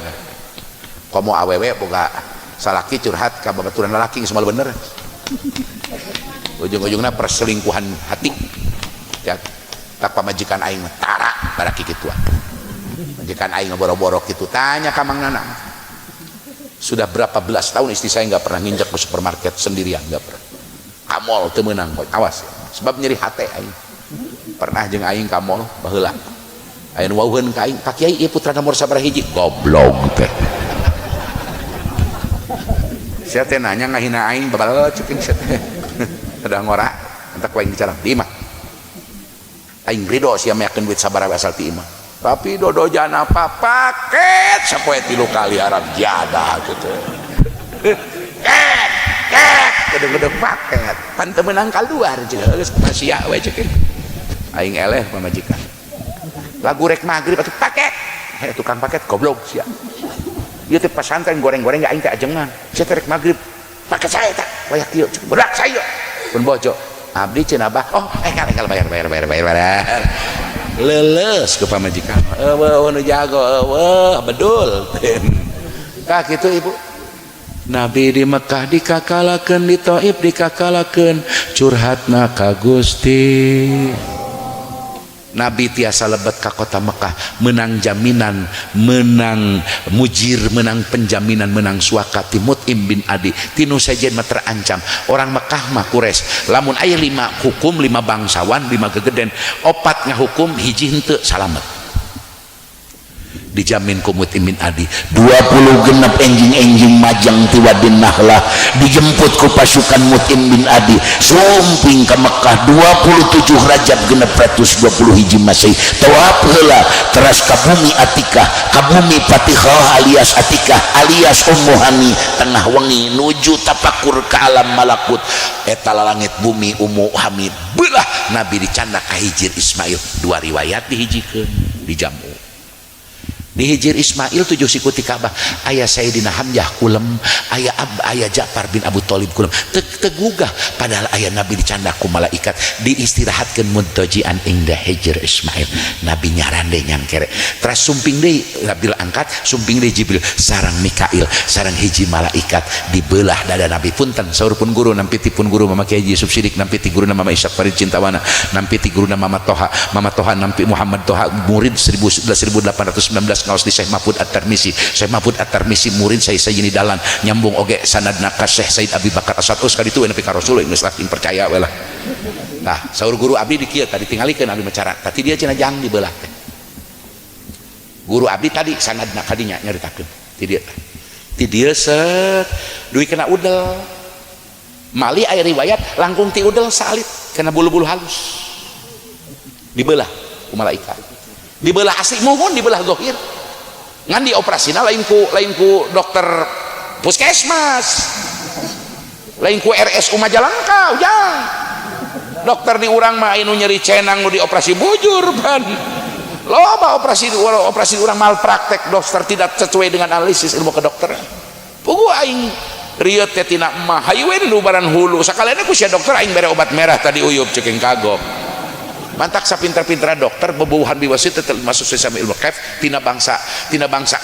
[SPEAKER 1] Komo awewe boga salaki curhat ka babaturan lalaki, geus moal bener ujung-ujungna perselingkuhan hati ya. Tak pamajikan aing mah tara baraki kituan, majikan aing boro-boro kitu. Tanya ka Mang Nanang, sudah berapa belas tahun istri saya nggak pernah nginjak ke supermarket sendirian, nggak pernah. Ka mall teu meunang, awas ya. Sebab nyeri hate aing pernah jeung aing ka mall baheula, aya nu wauheun ka aing, "Pak Kiai, ieu putra nomor sabaraha hiji?" Goblok teh sia teh, nanya ngahina aing, babal ceuk sia teh. Ada ngora entak ku aing bicara di imah. Aing ridho sia meyakeun duit sabaraha asal ti imah, tapi dodojan apa paket sapoe 3 kali Arab jadah gitu. Kek kek gede-gede paket pan teu meunang kaluar jeung geus sia we ceuk aing. Eleh pamajikan lagu rek magrib atuh paket. Heh, tukang paket, goblok sia, ieu teh pasantren goreng-goreng aing teh ajengan sia teh rek magrib paket saya teh wayak kieu berak saya pun bojo abdi cenah bah. Oh, enggal enggal, bayar bayar bayar bayar bayar. Leuleus ke pamajikan, eueuh nu jago, eueuh bedul tah kitu. Ibu, Nabi di Mekah dikakalakeun, di Taif dikakalakeun, curhatna ka Gusti. Nabi tiasa lebet ka kota Mekah menang jaminan, menang mujir, menang penjaminan, menang suaka ti Mut'im bin Adi. Tinu sejen mah terancam orang Mekah mah Quraisy. Lamun aya 5 hukum, 5 bangsawan, 5 gegeden, 4 ngahukum, hiji henteu, salamet, dijamin ku Mut'im bin Adi.
[SPEAKER 2] 26 enjing-enjing majang ti Wadin Nahlah, dijemput ku pasukan Mut'im bin Adi, sumping ke Mekah 27 Rajab 620 hiji Masehi. Tawaf heula, teras ka bumi Atikah, ka bumi Fatihah alias Atikah alias Ummu Hani. Tengah wengi nuju tapakur ke alam malakut, eta langit bumi Ummu Hani belah, Nabi dicandak ka Hijir Ismail. Dua riwayat dihijikeun, dijamu di Hijir Ismail 7 siku ti Ka'bah. Aya Sayyidina Hamzah kulem, aya aya Ja'far bin Abu Thalib kulem, tegugah padahal aya Nabi dicandak ku malaikat, diistirahatkeun mudtajian inda Hijir Ismail. Nabi nyarande nyangkere, teras sumping deui Nabi angkat, sumping deui Jibril sarang Mikail sarang hiji malaikat, dibelah dada Nabi. Punten, saur pun guru, nampi ti pun guru Mama Kiai Yusuf Sidik, nampi ti guru Mama Ishaq Farid Cintawana, nampi ti guru Mama Toha, Mama Toha nampi Muhammad Toha, murid 1819 ngaos di Syekh Mahfud At-Tarmisi. Syekh Mahfud At-Tarmisi murid saya Sayyidi Dalan, nyambung oge sanadna ka Syekh Said Abi Bakar As-Sadus ka ditu nepi ka Rasul. Geus lah, percaya we lah. Nah, saur guru abdi di kieu tadi tingalikeun abdi macara tadi dia cenah jang dibelah teh. Guru abdi tadi sanadna kadinya nyaritakeun ti dieu ti dieu set duit kena udel mali. Aya riwayat langkung ti udel salit kena bulu-bulu halus, dibelah ku malaikat, dibelah asli muhun, dibelah dohir ngan dioperasina lain ku dokter puskesmas, lain ku RSU Majalengka. Ujang, dokter di urang mah anu nyeri cenang nu dioperasi bujur pan. Loba operasi operasi urang malpraktek, dokter tidak sesuai dengan analisis ilmu kedokteran. Puguh aing rieut teh tina emah, hayu we nu hulu sakalian ku sia dokter aing bere obat merah tadi uyup ceking kagok. Mantak sapintar-pintar dokter bebuhan biwasit tetep masuk sama ilmu kef tina bangsa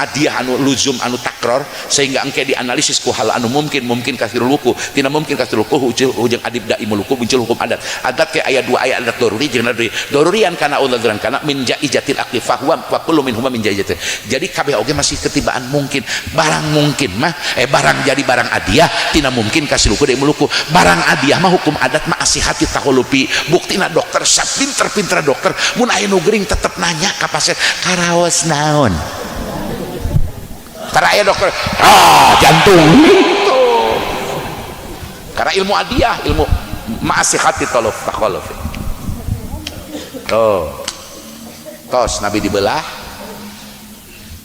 [SPEAKER 2] adiah anu luzum anu taklif.
[SPEAKER 1] Takror sehingga engke dianalisis ku hal anu mungkin, mungkin kasirul wuku, tina mungkin kasirul wuku ujung adib daimul wuku muncul hukum adat. Adat ke aya dua, aya adat doruri jeung doruri. Dorurian kana uladuran kana min jaijatil aqli fahuwa wa kullu minhuma min jaijatil. Jadi kabeh oge masih ketibaan mungkin. Barang mungkin mah barang jadi barang adiah tina mungkin kasih luku daimul wuku. Barang adiah mah hukum adat mah asihati tahulupi. Buktina dokter sapinter-pinter dokter mun aya nu gering tetep nanya ka pasien karaos naon. Karena aya dokter jantung gitu. Karena ilmu adiah, ilmu ma'asihati toluf takholuf. Tuh. Tos Nabi dibelah,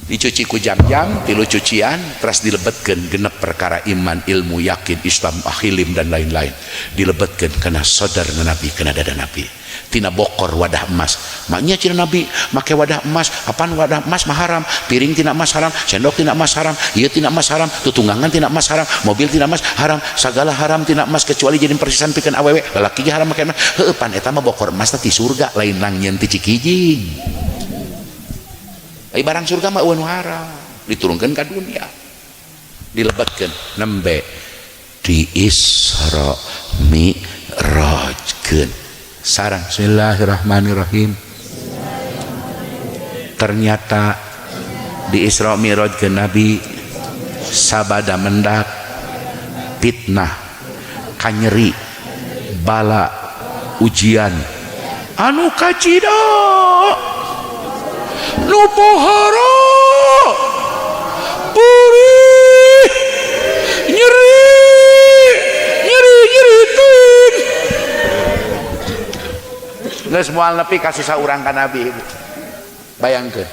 [SPEAKER 1] dicuci ku jam-jam, tilu cucian, terus dilebetkeun genep perkara iman, ilmu, yakin, Islam, akhilim dan lain-lain. Dilebetkeun kana sodar Nabi, kana dada Nabi. Tina bokor wadah emas. Maknya cina Nabi make wadah emas, apaan wadah emas mah haram, piring tina emas haram, sendok tina emas haram, ieu tina emas haram, tutunggangan tina emas haram, mobil tina emas haram, segala haram tina emas kecuali jadi persisan pikeun awewe, lalaki ge haram make emas. Heueuh pan eta mah bokor emas teh ti surga, lain nang nyeun ti Cikijing. Ai barang surga mah eueuh nu haram, diturunkeun ka dunia. Dilebetkeun nembe di Isra Mi'rajkeun. Sarang bismillahirrahmanirrahim. Ternyata di Isra Mi'raj ke Nabi sabada mendak fitnah, kanyeri, bala, ujian anu kacida nu pohara perih nyeri nyeri nyeri teuing geus moal nepi ka susah urang ka Nabi. Ibu bayangkeun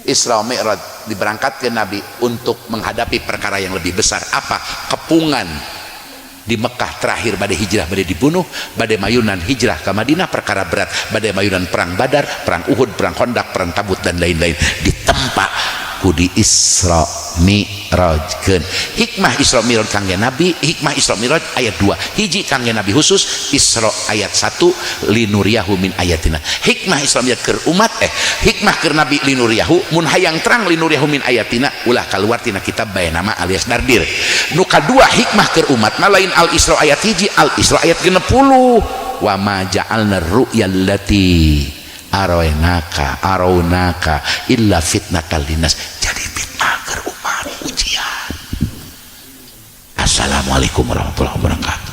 [SPEAKER 1] Isra Mi'raj diberangkatkan Nabi untuk menghadapi perkara yang lebih besar. Apa? Kepungan di Mekah terakhir badai hijrah, badai dibunuh, badai mayunan hijrah ke Madinah, perkara berat, badai mayunan perang Badar, perang Uhud, perang Khandaq, perang Tabuk dan lain-lain ditempa ku di Isra Mi'rajkeun. Hikmah Isra Mi'raj kangge Nabi, hikmah Isra Mi'raj ayat 2, hiji kangge Nabi khusus Isra ayat 1 linuriyahu min ayatina. Hikmah Isra Mi'raj keur umat, hikmah keur Nabi linuriyahu, mun hayang terang linuriyahu min ayatina ulah keluar tina kitab bae nama alias dardir. Nu kadua hikmah keur umat mah lain Al Isra ayat 1, Al Isra ayat 60, wa ma ja'alna ru'yal lati aroinaka arounaka illa fitnatal linnas. Jadi fitnah keur umat, ujian. Assalamualaikum warahmatullahi wabarakatuh.